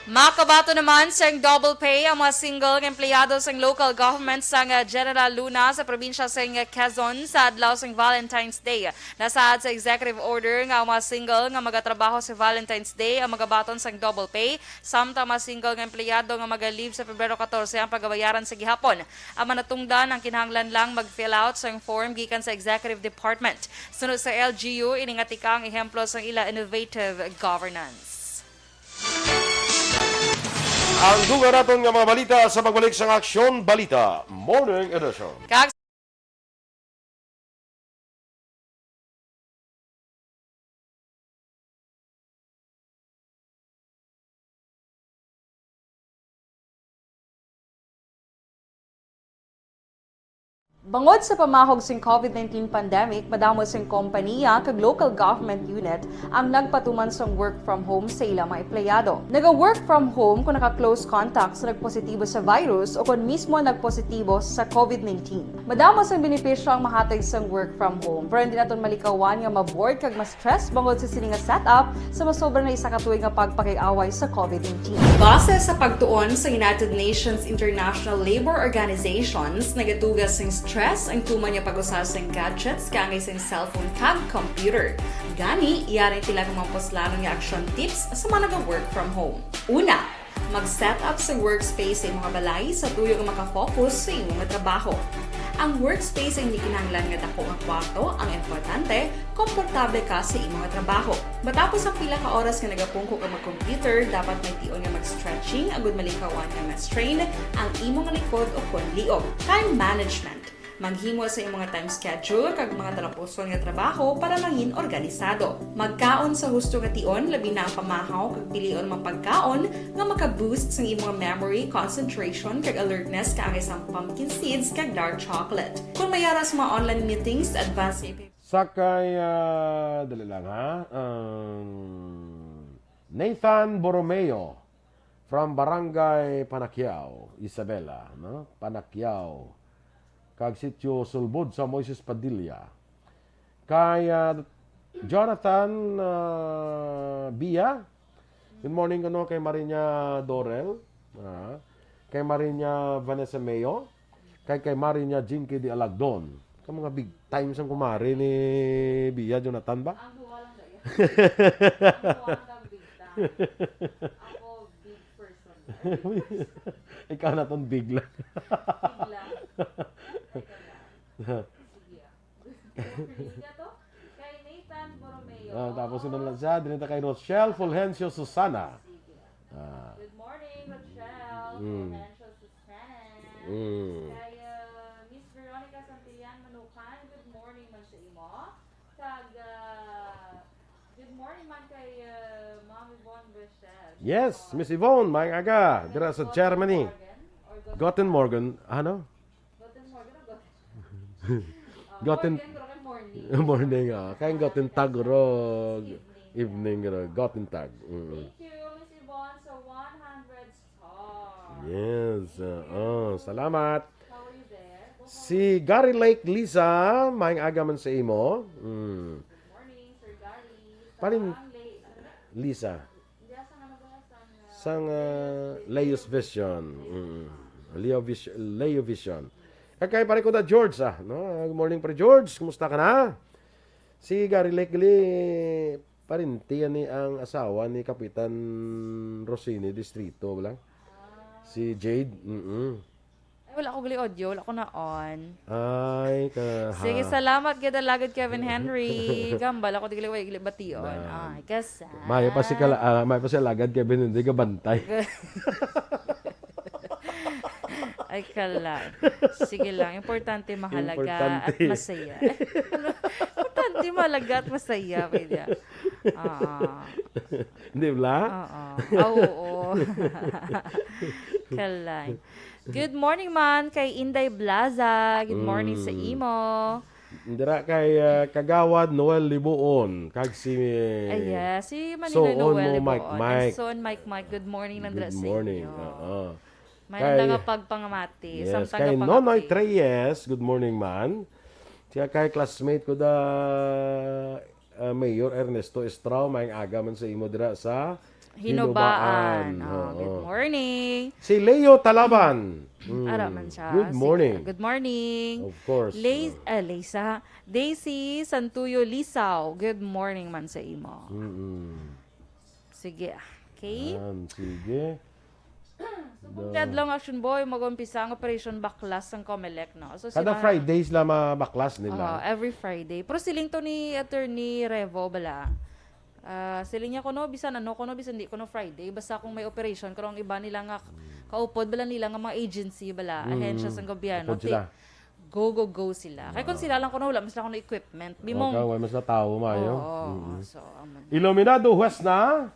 Makabaton naman sang double pay ang mga single nga empleyado sang local government sang, ah, General Luna sa probinsya sang, ah, Quezon sa adlaw sang Valentine's Day. Nasaad sa executive order nga ang mga single nga magatrabaho sa Valentine's Day ang magabaton sang double pay, samtang mga single nga empleyado nga maga-leave sa Pebrero katorse ang pagabayaran sa gihapon. Ang manatungdan ang kinahanglan lang mag-fill out sang form gikan sa executive department. Suno sa L G U, ini nga tika ang ehemplo sang ila innovative governance. Ang dugang naton nga mga balita sa pagbalik sang Aksyon Balita Morning Edition. Kag Bangod sa pamahog sing COVID nineteen pandemic, madamo sing kompaniya kag local government unit ang nagpatuman sang work from home sa ila mga empleyado. Naga-work from home kung naka-close contact sa nagpositibo sa virus o kon mismo nagpositibo sa COVID nineteen. Madamo sang benepisyo ang mahatag sang work from home, pero hindi naton malikawan nga ma-bored kag ma-stress bangod sa sini nga setup sa masobra na isa ka tuig nga pagpakig-away sa COVID nineteen. Base sa pagtuon sa United Nations International Labor Organizations, nagatuga sing stress ang tuman nga pag-usa sing gadgets kaangay sing cellphone kag computer. Gani, yari tila nga mga puslanon nga action tips sa mga naga-work from home. Una, mag-set up sa workspace sa imong balay sa tuyo nga makafocus sa imong trabaho. Ang workspace ay hindi kinahanglan nga dako nga kwarto, ang importante, komportable ka sa imong trabaho. Matapos ang pila ka oras nga nagapungko ka mag-computer, dapat may tion nga mag-stretching agud malikawan nga ma-strain ang imong likod o kon liog. Time management. Maghimo sa imong time schedule kag mga talapuson nga trabaho para mangin organisado. Magkaon sa husto nga tion, labi na ang pamahaw kag pilion mga pagkaon nga maka-boost sa imong memory, concentration, kag alertness kaangay sang pumpkin seeds kag dark chocolate. Kung may ara sa mga online meetings, advance sa Sa kay, ah, dali lang, ha? Um, Nathan Borromeo from Barangay Panaquiao, Isabela, no? Panaquiao. Kag Sitio Sulbod sa Moises Padilla. Kay, ah, Jonathan, ah, Bia, good morning kuno kay Marinya Dorel, ah, kay Marinya Vanessa Mayo, kay, kay Marinya Jinky de Alagdon. Ka mga big time sang kumare ni Bia Jonathan ba? Ang duha lang gaya. Ang duha lang ka big time. Ako, big person. Ikaw na tong bigla. Bigla. Teka lang. Sige, ah. Gusto ko pinili ka to? Kay Nathan Borromeo. Ah, tapos sino lang siya? Dinita kay Rochelle Fulgencio Susana. Sige. Ah, Good morning, Rochelle. Mm. Fulgencio Susana. Mm. Kay, uh, Miss Veronica Santillan Manukan, good morning man sa imo. Kag, uh, good morning man kay, uh, Ma'am Yvonne Rochelle. Yes, Miss Yvonne, maayong aga. Dira sa Germany. Morgan, or Guten Guten Morgen. Ano? Guten Morgen o Guten? Guten Morgen, pero kay morning. Morning, ah. Kay ang Guten Tag, ro. Evening, ro. Guten Tag. Mm. Thank you, Miss Yvonne, sa one hundred stars. Yes. Uh, oh, salamat. How are you there? Si Gary Lake Lisa, maayong aga man sa imo. Mm. Good morning, Sir Gary. Parin- Ang late. Ano na? Lisa. Hindi, sa ano ba? Sa, uh, Sang uh, Leo's Vision. Mm. Leo Vision. Leo Vision. Kay pare ko na George, ah. No? Good morning, pare George. Kumusta ka na? Si Gary Lake Gali, parinti yan ni ang asawa ni Kapitan Rosini Distrito, wala? Si Jade. Mm-mm. Ay, wala ko gali audio, wala ko na on. Ay, ka... Sige, ha. Salamat gid, Alagad Kevin Henry. Gambal ako, di gali, wala gali bation. Na. Ay, kasa. May pa si kala, ah, may pa si Alagad Kevin, hindi ka bantay. Ay, kala. Sige lang. Importante, mahalaga, at Importante. Masaya. Importante, mahalaga, at masaya. Pwede. Oo. Di ba? Oo. Ah, oo. Kalay. Good morning man kay Inday Blaza. Good morning sa Mm. imo. Dira kay ah, Kagawad Noel Libuon, kag si... Ay, yeah. Si Manila Suon Noel mo, Libuon. Mike, Mike. Suon, Mike, Mike. Good morning, nandra Good sa morning. inyo. Oo. May Kay- nanda nga pagpangamati. Yes, Samtang kay nga Nonoy pangapti. Treyes, good morning man. Siya kay classmate ko da ah, Mayor Ernesto Estrao, maayong aga man sa imo dira sa Hinubaan. Hinubaan. Oh, Oo. Good morning. Si Leo Talaban. Mm. Ara man siya. Good Sige. Morning. Good morning. Of course. Lay, ah, Laysa. Daisy Santuyo Lisaw. Good morning man sa imo. Mm-mm. Sige. Okay. Yan, sige. Kung adlaw nga Action Boy, mag-umpisa ang operation baklas sang Comelec, no? So, si Kada ma- Friday sila mabaklas, di Oo, ba? Every Friday. Pero siling to ni Attorney Revo bala. Ah, siling niya kuno bisan ano, kuno bisan di kuno Friday, basta kung may operation, kuno ang iba nila nga kaupod bala nila nga mga agency bala, Mm, ahensya sang gobyerno, upod sila. Go, go, go sila. Kay kung sila lang kuno, wala man sila kuno equipment. Bimong, Okay, wala mas na tao, maayo. Oo, Mm-mm. so, amo na. Iluminado Huwes na.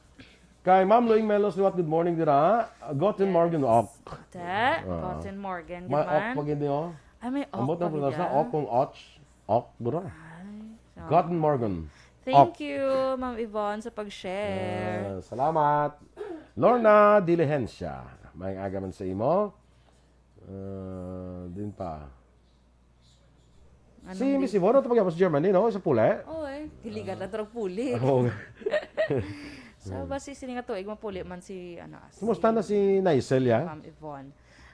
Kay Ma'am Luing Melos Liwat, good morning dira. Guten Morgen, ok. Ta, Oo. Guten Morgen, May good man. Ok pa gid, oh. Ay, may ok Ambot pa ang pronounce na gid, ok kung och. Ok, bro. Ay, so. Guten Morgen. Thank you, Ma'am Yvonne, sa pag-share. Ah, salamat. Lorna Diligencia. Maayong aga man sa imo. Ah, din pa. Anong Si di- Miss Yvonne, ito pagyapos sa Germany, no? Sa pula. Oo, eh. Diligan na tarong puli. Oo. So, basi sini nga tuig, mapuli man si, ano, si Kumusta na si Nicel, ya? Ma'am Yvonne.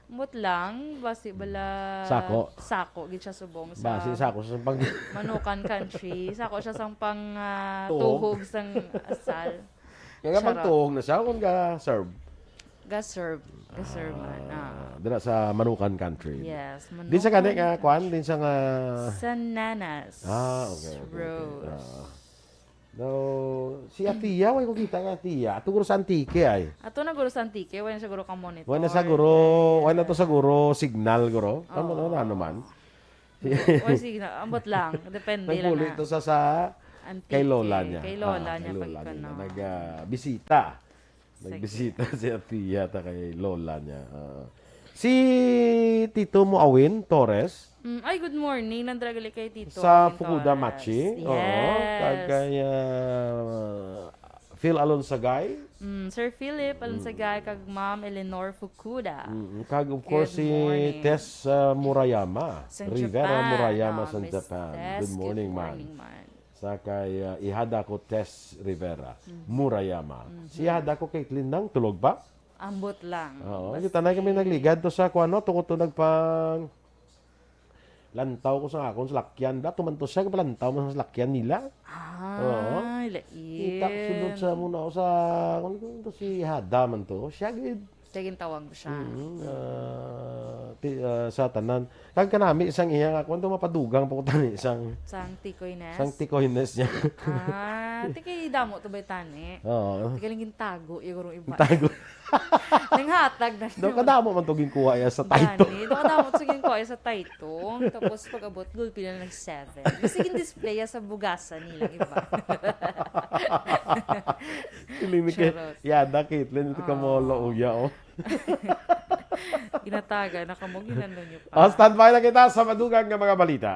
Mut lang, basi bala Sako. Sako, gid siya subong sa Basi sa ako sa pag... Manukan Country. Sako siya sang pang ah, Tuhog. Tuhog sang asal. Kaya nga Charot. pagtuong na siya, kung ga-serve. Ga-serve. Ga-serve man. Ah. Ah, dira sa Manukan Country. Yes, Din sa kani Manukan ka, Country. Kwan, din sa nga... Sa Nanas. Ah, okay, okay, okay. Rose. Ah. No, si Atia, way ko kita nga Atia. Ato guro sa Antique ay. Ato na guro sa Antique, wala na siguro ka monitor. Wala na sa guro, wala na to sa guro, signal guro. Ano, Oo. ano, ano man. Or sige na, ambot lang. Depende lang Nagpuli na. to sa, sa Antique, kay lola niya. kay lola Ah, niya, kay pag lola niya. ano. Nag, ah, bisita. Sige. Nagbisita si Atia ta kay lola niya. Ah. Si Tito mo Awin Torres. Mm, ay, good morning. Nandra gali kay Tito Sa Awin Fukuda Torres. Machi. Yes. Oo. Kag kay ah, Phil Alonsagay. Mm, Sir Philip Alonsagay, kag Ma'am Eleanor Fukuda. Mm, kag of Good course si morning. Tess ah, Murayama. Sa Rivera Japan. Murayama Ah, sa Miss Japan. Tess, Good morning, good man. Morning, man. Sa kay ah, ihada ko Tess Rivera. Mm-hmm. Murayama. Si ihada ko Caitlin nang tulog pa? Ambot lang. Oo, Basta- kita na kami nagligad to sa kuano, tungod to nagpang lantaw ko sa akon salakyan. Dato man to siya, kapalantaw man sa salakyan nila. Ay, lain. Kita ko sulod sa muna ako sa, kung ano to si Hada man to. Siya gid. Kaya gintawag mo siya. Mm, ah, ti-, ah, sa tanan. Kag kanami, isang iya nga, kung mapadugang pa ko tani, isang, Sang tikoy nest? Sang tikoy nest niya. Ah, tikay damo to ba tani? Oo. Tikay lang gintago, yung gurong iba. Tago. Nanghatag na Do, naman. Kadamo man to ginkuha iya sa title. Gani, do, kadamo to ginkuha iya sa title. Tapos pag-abot, gulpi na nag-seven. Kasi gin-display iya sa bugasan nilang iba. Kiling ni Kay-, Charot. Yada, Caitlyn, ito ka mo, Oo. Lauya, oh. Ginataga na kamo, ginano niyo pa. Ah, standby na kita sa madugang nga mga balita.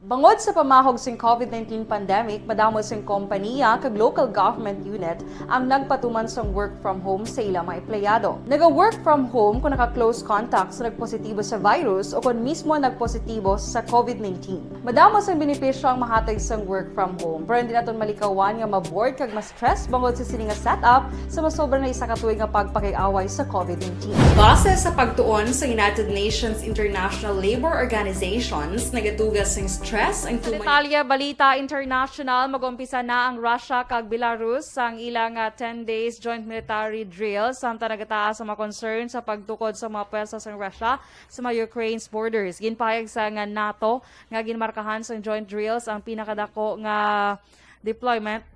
Bangod sa pamahog sing COVID nineteen pandemic, madamo sing kompaniya kag local government unit ang nagpatuman sang work from home sa ila mga empleyado. Naga-work from home kung naka-close contact sa nagpositibo sa virus o kon mismo nagpositibo sa COVID nineteen. Madamo sang benepisyo ang mahatag sang work from home, pero hindi naton malikawan nga ma-bored kag ma-stress bangod sa sini nga setup sa masobra na isa ka tuig nga pagpakig-away sa COVID nineteen. Base sa pagtuon sa United Nations International Labor Organizations, nagaduga sing stress ang Sa tuman- Detalye, balita international, mag-umpisa na ang Russia kag Belarus sang ilang, ah, ten days joint military drill, samtang nagataas ang mga concern sa pagtukod sa mga pwersa sang Russia sa mga Ukraine's borders. Ginpahayag sang NATO nga ginmarkahan sang joint drills ang pinakadako nga deployment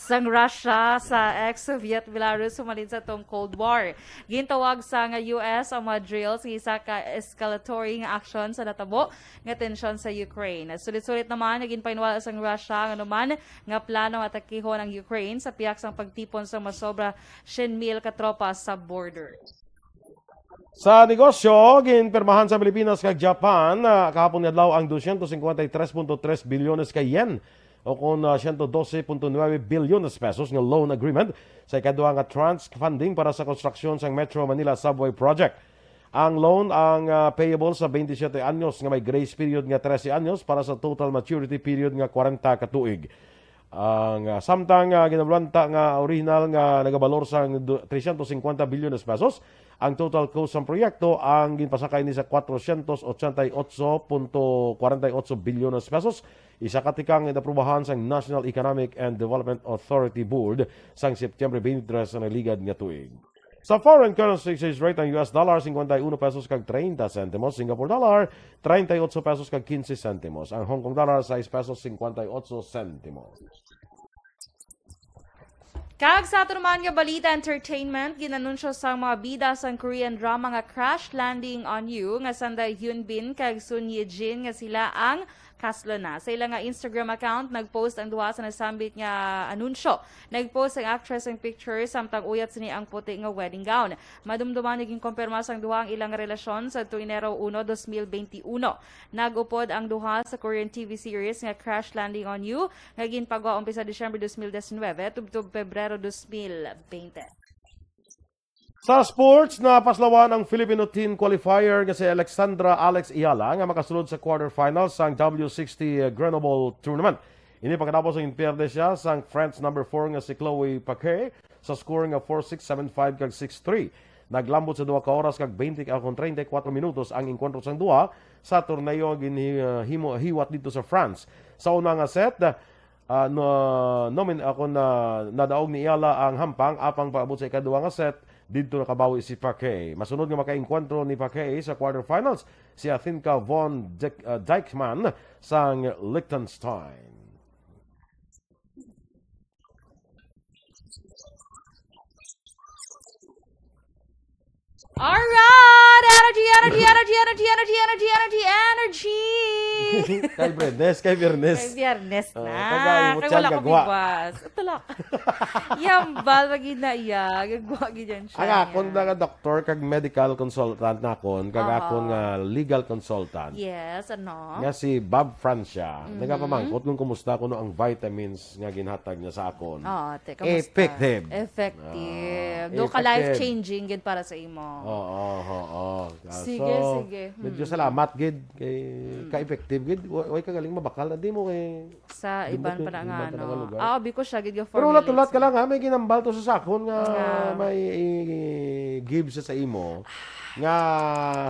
sang Russia sa ex-Soviet Belarus humalin sa tong Cold War. Gintawag sang U S ang mga drills nga isa ka escalatory nga aksyon sa natabo nga tensyon sa Ukraine. Sulit-sulit naman nga ginpahinwala sang Russia ang anuman nga plano nga atakihon ang Ukraine sa pihak sang pagtipon sang masobra syen mil ka tropa sa border. Sa negosyo, ginpirmahan sa Pilipinas kag Japan, ah, kahapon nga adlaw ang dosyentos singkwenta y tres punto tres bilyones ka yen, o kon, ah, siyento dose punto nuebe bilyones pesos nga loan agreement sa ikaduha nga tranche funding para sa konstruksyon sang Metro Manila Subway Project. Ang loan ang, ah, payable sa twenty-seven anyos nga may grace period nga trese anyos para sa total maturity period nga kwarenta ka tuig. Ang, ah, samtang, ah, ginabulanta nga orihinal nga nagabalor sang du-, trescientos cincuenta bilyones pesos, ang total cost sang proyekto ang ginpasakay ni sa cuatrocientos ochenta y ocho punto cuarenta y ocho bilyones pesos, isa ka tikang nga inaprubahan sang National Economic and Development Authority Board sang September twenty-three sa naligad nga tuig. Sa foreign currency exchange rate, ang U S dollar, cincuenta y uno pesos kag treinta centimos. Singapore dollar, treinta y ocho pesos kag quince centimos. Ang Hong Kong dollar, sais pesos, cincuenta y ocho centimos. Kag sa aton man nga balita, entertainment, ginanunsyo sang mga bida sang Korean drama nga Crash Landing on You nga sanday Hyun Bin kag Sun Ye Jin nga sila ang kaslo na. Sa ila nga Instagram account, nag-post ang duha sa nasambit nga anunsyo. Nag-post ang actress ang picture samtang uyat sini ang puti nga wedding gown. Madumduman nga ginkumpirma sang duha ang ilang relasyon sa Enero uno, dos mil benti uno. Nag-upod ang duha sa Korean T V series nga Crash Landing on You nga ginpagwa umpisa Disyembre dos mil diecinuebe tubtob Pebrero dos mil benti. Sa sports, napaslawan ang Filipino teen qualifier nga si Alexandra Alex Eala nga makasulod sa quarterfinals sang W sixty Grenoble Tournament. Ini pagkatapos nga ginpierde siya sang French number four nga si Chloe Paquet sa score nga four six, seven five, kag six three. Naglambot sa duha ka oras kag twenty akon treinta y cuatro minutos ang engkwentro sang duha sa torneo ginhi-, uh, himo-, hiwat didto sa France. Sa una nga set, ah, no, nomin-, ako na, nadaog ni Eala ang hampang, apang paabot sa ikaduha nga set, didto nakabawi si Paquet. Masunod nga makaengkwentro ni Paquet sa quarterfinals si Athinka von Dijk-, ah, Dijkman sang Liechtenstein. Alright! Energy, energy, energy, energy, energy, energy, energy, energy! Kay Biyernes, kay Biyernes. Kay Biyernes Oh, na. Kay wala ko gagwa. Bibas. Tulak. Yambal, magid na iya. Gagwa, gid yan siya. Ang akon niya. Nga doktor kag medical consultant na akon, kag Aha. akon nga legal consultant. Yes, ano? Nga si Bob Francia. Mhm. Nagapamangkot kung kumusta kuno ang vitamins nga ginhatag niya sa akon. Oo, te, kamusta? Effective. Effective. Ah, Do ka effective. Life-changing gid para sa imo. Oo, oo, oo. Ah, Si Sige, So, sige. medyo Mm. salamat gid kay Mm. ka-effective gid. Wa-, way ka galing mabakal na di mo kay Sa Di mo iban ti-, pa na nga, iban pa na no? nga lugar. Ah, abi ko siya gid nga Pero ulat-ulat ka formulates. lang, ha? May ginambal to sa sakon nga Nga. may i-, i-give siya sa imo nga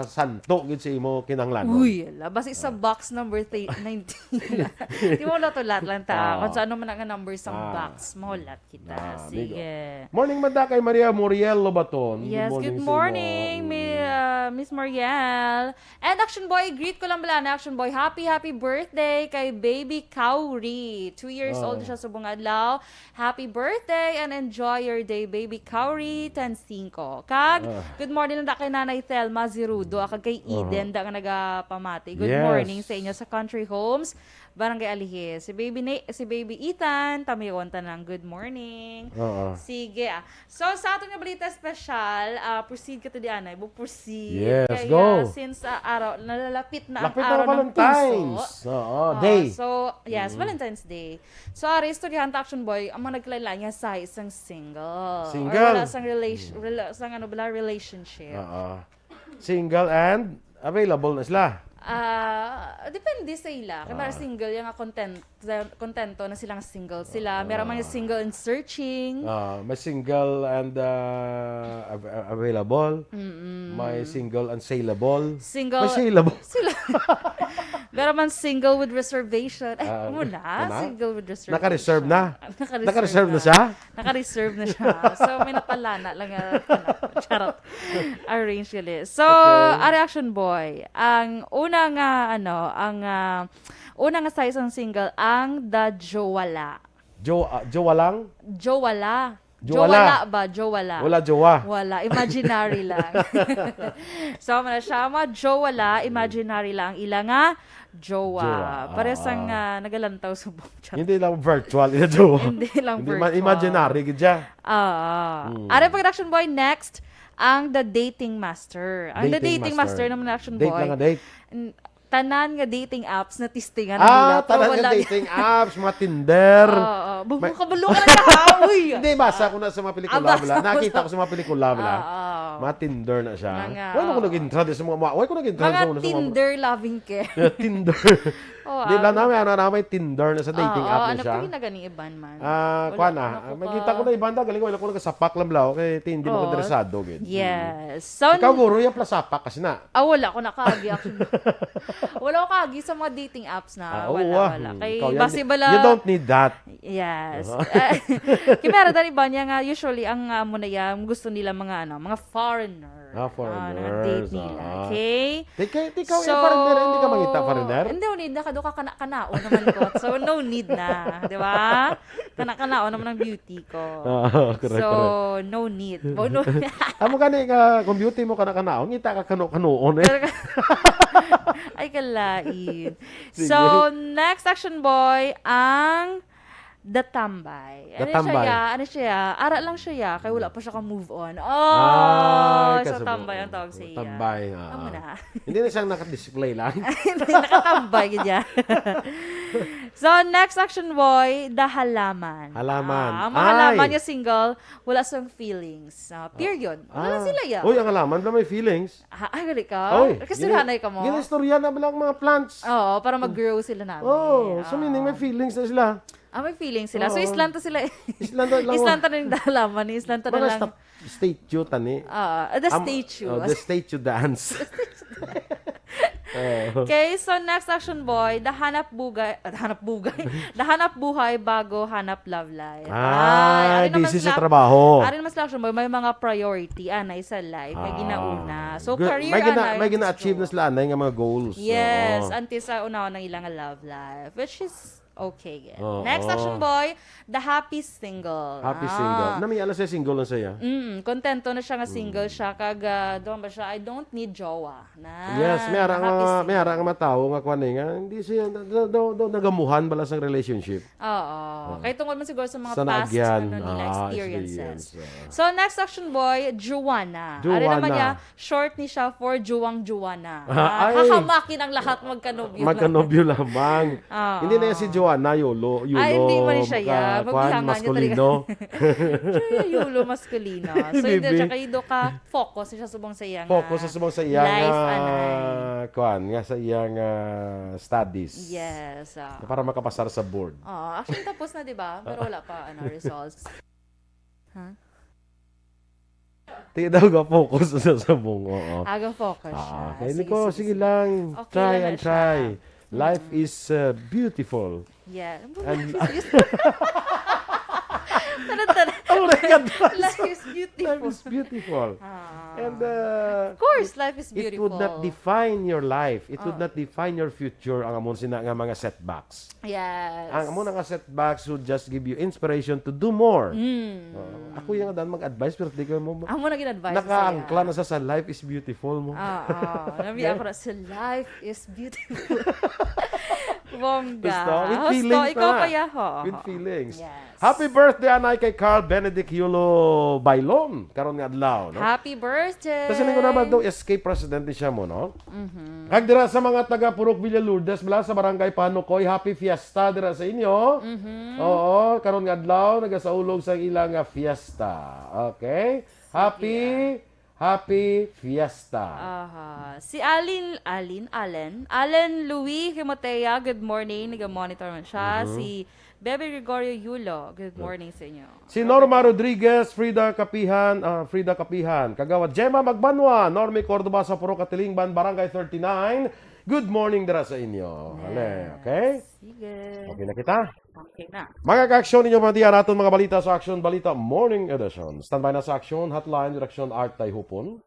santo gid sa imo kinahanglanon. Uy, ala, basi sa Ah. box number thi-, nineteen. Di mo ulat-ulat lang ta. Ah. Kung sa ano man ang number sa Ah. box, mahulat kita. Ah, Sige. amigo. Morning, Mada, kay Maria Muriel Lobaton. Good Yes, morning good sa morning, imo. Mi-, ah, Miss Muriel. And Action Boy, greet ko lang bala na Action Boy. Happy, happy birthday kay Baby Kauri. Two years Oh. old siya subong adlaw. Happy birthday and enjoy your day, Baby Kauri, ten cinco. Kag, Ah. good morning lang da kay Nanay Thelma Zirudo, ah, kag kay Uh-huh. Eden da nga nagapamati. Good Yes. morning sa inyo sa Country Homes, Barangay Alihis. Si Baby Na-, si Baby Ethan, tamiyon ta ng good morning. Oo. Sige, ah. So, sa aton nga balita espesyal, ah, proceed ka to di anay. Bo, proceed. Yes, Kaya, go. since, ah, araw, nalalapit na ang Lapit na araw ang ng Valentine's. puso. Oo, Ah, day. so, yes, Mm. Valentine's Day. So, ari, istoryahan ta, Action Boy, ang mga nagkalain-lain nga sa isang single. Or Single. wala sang relation-, Mm. wala sang, ano bala, relationship. Oo. Single and available na sila. Ah, depende sa ila. Kaya Ah. single, yung nga content, kontento na silang single sila. Ah. Meron man yung single and searching. Ah, may single and, ah, av-, available. Mm-mm. May single and saleable. Single May saleable. Sila. Meron man single with reservation. Ay, Ah, muna. muna? Single with reservation. Naka-reserve na? Naka-reserve Naka-reserve na na. siya? Naka-reserve na siya. So, may natalana lang nga. Charot. Arrange gali. So, Okay. Ari Action Boy, ang una nga, ano, ang, ah, una nga size ng single, ang The Jowala. Jo-, ah, Jowa lang? Jowala. Jowala. Jowala ba? Jowala. Wala jowa. Wala. Imaginary lang. So, muna siya, mga Jowala, imaginary lang ang ila nga jowa. Jowa. Pares ang, Ah. ah, nagalantaw subong. Charot. Hindi lang virtual, ila jowa. Hindi lang Hindi man virtual. imaginary, gid siya. Ah. Mm. Ari pag Action Boy, next, ang The Dating Master. Ang The Dating Dating Master. Master naman, Action Date Boy. lang ang date. N-, tanan nga dating apps na testingan Ah, nila, pero tanan nga wala. dating apps, mga Tinder. Oo, oo. Bu-, May kabalo ka na ka, uy! Hindi, basa ko na sa mga pelikula, Ah, basa bala. mo Nakita sa ko sa mga pelikula, bala. Oo. Mga Tinder na siya. Mga Wala ko nag-intra di sa mga, wala ko nag-intra Mga sa mga, sa mga Tinder loving ka. Yeah, Tinder. Oh, Di ah. lang namin, ano namin, Tinder na sa dating Oo, app na ano siya. pa yung naganing iban man? Ah, Wala kuwan na. ko Ah, nakuha. Makita ko na iban na, galing wala ko nagasapak lang, bala, okay? Ti, hindi mo Oh. interesado, gid. Yes. So, Ikaw, n- guro, yung plasapak kasi na. Ah, wala ko nakaagi, actually. Wala ko kaagi sa mga dating apps na. Ah, oo, Wala, ah. wala. Hmm, Kay ikaw yan. basi bala You don't need that. Yes. Uh-huh. Eh, kay meron din iba niya nga, usually, ang, ah, amo na yan, gusto nila mga, ano, mga foreigner. Ah, Ah, foreigners, nag-date nila. ah. Okay? Di kay, di ikaw, So, yung foreigner, hindi ka mangita foreigner? hindi, hindi na kado ka kana-, kanao naman ko. So, no need na. Di ba? Kana-kanao naman ang beauty ko. Ah, correct, So, correct. no need. Oh, no. Amo gani ka, kung beauty mo kana-kanao, ngita ka kano-kanoon eh. Pero ka-, ay, kalain. Sige. So, next Action Boy, ang The Tambay. The Ano siya Tambay. ya? Ano siya ya? Ara lang siya ya, kay wala pa siya ka-move on. Oh, Ay, so kasabo. tambay ang tawag sa iya. Tambay, ah. Amo na. Hindi na siyang naka-display lang. Hindi, nakatambay, ganyan. So, next Action Boy, The Halaman. Halaman. Ah, ang mga Ay. halaman nga single, wala sang feelings. Ah, period. Wala Ah. sila ya. Uy, ang halaman na may feelings. Ah, ay, gali ka? Oy, Kasi gini-, hanay ka mo? ginaistorya na ba lang mga plants? Oo, para mag-grow sila namin. Oh, so meaning may Ah. feelings na sila. Ah, may feelings sila. So, Oo. islanta sila. Islanta lang. Islanta na yung dalaman. Islanta na Mga lang. sta-, statue, tani. Ah, the Am-, statue. oh, the statue dance. Oh. Okay, so next Action Boy, The Hanap Bugay, ah, The Hanap Bugay, The Hanap Buhay Bago Hanap Love Life. Ah, Ay, ari naman busy sa sila, trabaho. ari naman sila Action Boy, may mga priority, ah, na isa life, may Ah. ginauna. So, Good. career, May gina-, ah, may na gina-achieve na explore. sila, anay nga mga goals. Yes, Oo. until sa unahon ng ilang love life, which is okay. Oo. Next Action Boy, The Happy Single. Happy Ah. single. Nami, ala siya, single lang siya. Mm, kontento na siya nga single Mm. siya. Kag, ah, doon ba siya? "I don't need jowa." Na, Yes, may ara nga, happy single. may ara nga matawo nga kwan eh, nga hindi siya, do, do, do, nagamuhan bala sang relationship. Oo. Oo. Kay tungod man siguro sa mga Sa past, naagyan. ano nila, Ah, experiences. experience, oo. So, next Action Boy, Joanna. Ari naman Joanna. niya, short ni siya for Juwang Joanna. Ah, Ah, ay. hahamakin ang lahat, magkanobyo lang. Magkanobyo lamang. Oo. Hindi na yan si Jo-, Kuan na, yolo, yolo, Ay, hindi man siya, ah, ya. Kuan, Magbihangan niya maskulino. Siya, yolo, maskulino. So, hindi Bibi. Siya kayo do ka focus siya subong sa iyang, Focus sa ah, subong sa iyang, life, ah, anay. Kuan, nga sa iyang, ah, studies. Yes, ah. Para makapasar sa board. Oo, actually, tapos na, di ba? Pero wala pa, ano, results. Ha? Ti daw ga-focus sa subong, oo. Aga focus Ah, siya. Kaya Sige, ko, sige, sige sige. Lang, Okay try lang and na siya. Try. Life Mm. is, uh, beautiful. Yeah. And Life is beautiful. Tara, tara. Oh my God. Life is beautiful. Life is beautiful. Ah. And, uh, Of course, it, life is beautiful. It would not define your life. It would Oh. Not define your future, ang amon sina nga mga setbacks. Yes. Ang amo na nga setbacks would just give you inspiration to do more. Mm. Oo. Ako yung dan mag-advise, pero di ko mo Amo na gin-advise sa nakaangkla iya. Na sa, sa life is beautiful mo. Ah, ah. Nabi Okay? Ako na sa life is beautiful. Bongga. Gusto? With Husto, feelings ikaw na. Pa ya, ho. With feelings. Yes. Happy birthday, anay, kay Carl Benedict Yulo Bailon. Karon nga adlaw, no? Happy birthday! Kasi ninyo naman daw, S K president ni siya mo, no? Mhm. Kag dira sa mga taga Purok Villa Lourdes, bala sa Barangay Panukoy, happy fiesta dira sa inyo. Mhm. Oo, karon nga adlaw, nagasaulog sa ilang nga fiesta. Okay? Happy, Sige. Happy fiesta. Aha. Si Alin, Alin, Allen, Allen Louis Himotea, good morning. Naga-monitor man siya. Mhm. Si Bebe Gregorio Yulo, good morning sa inyo. Si Norma Rodriguez, Frida Kapihan, ah, Frida Kapihan, Kagawad Gemma Magbanwa, Normie Cordova sa Purok Katilingban, Barangay thirty-nine. Good morning dira sa inyo. Ale, Yes. Okay? Sige. Okay na kita? Okay na. Mga ka-aksyon, ninyo pati ang aton mga balita sa Aksyon Balita Morning Edition. Standby na sa Aksyon Hotline, Direksyon Art Tayhupon.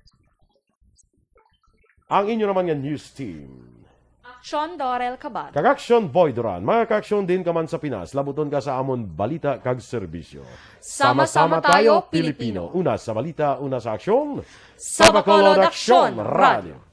Ang inyo naman nga news team. Aksyon Dorel Cabal. Kag Aksyon Boy Duran. Mga ka-aksyon, diin ka man sa Pinas, labuton ka sa amon balita kag serbisyo. Sama-sama tayo, Pilipino. Una sa balita, una sa aksyon. Sa Bacolod Aksyon Radio.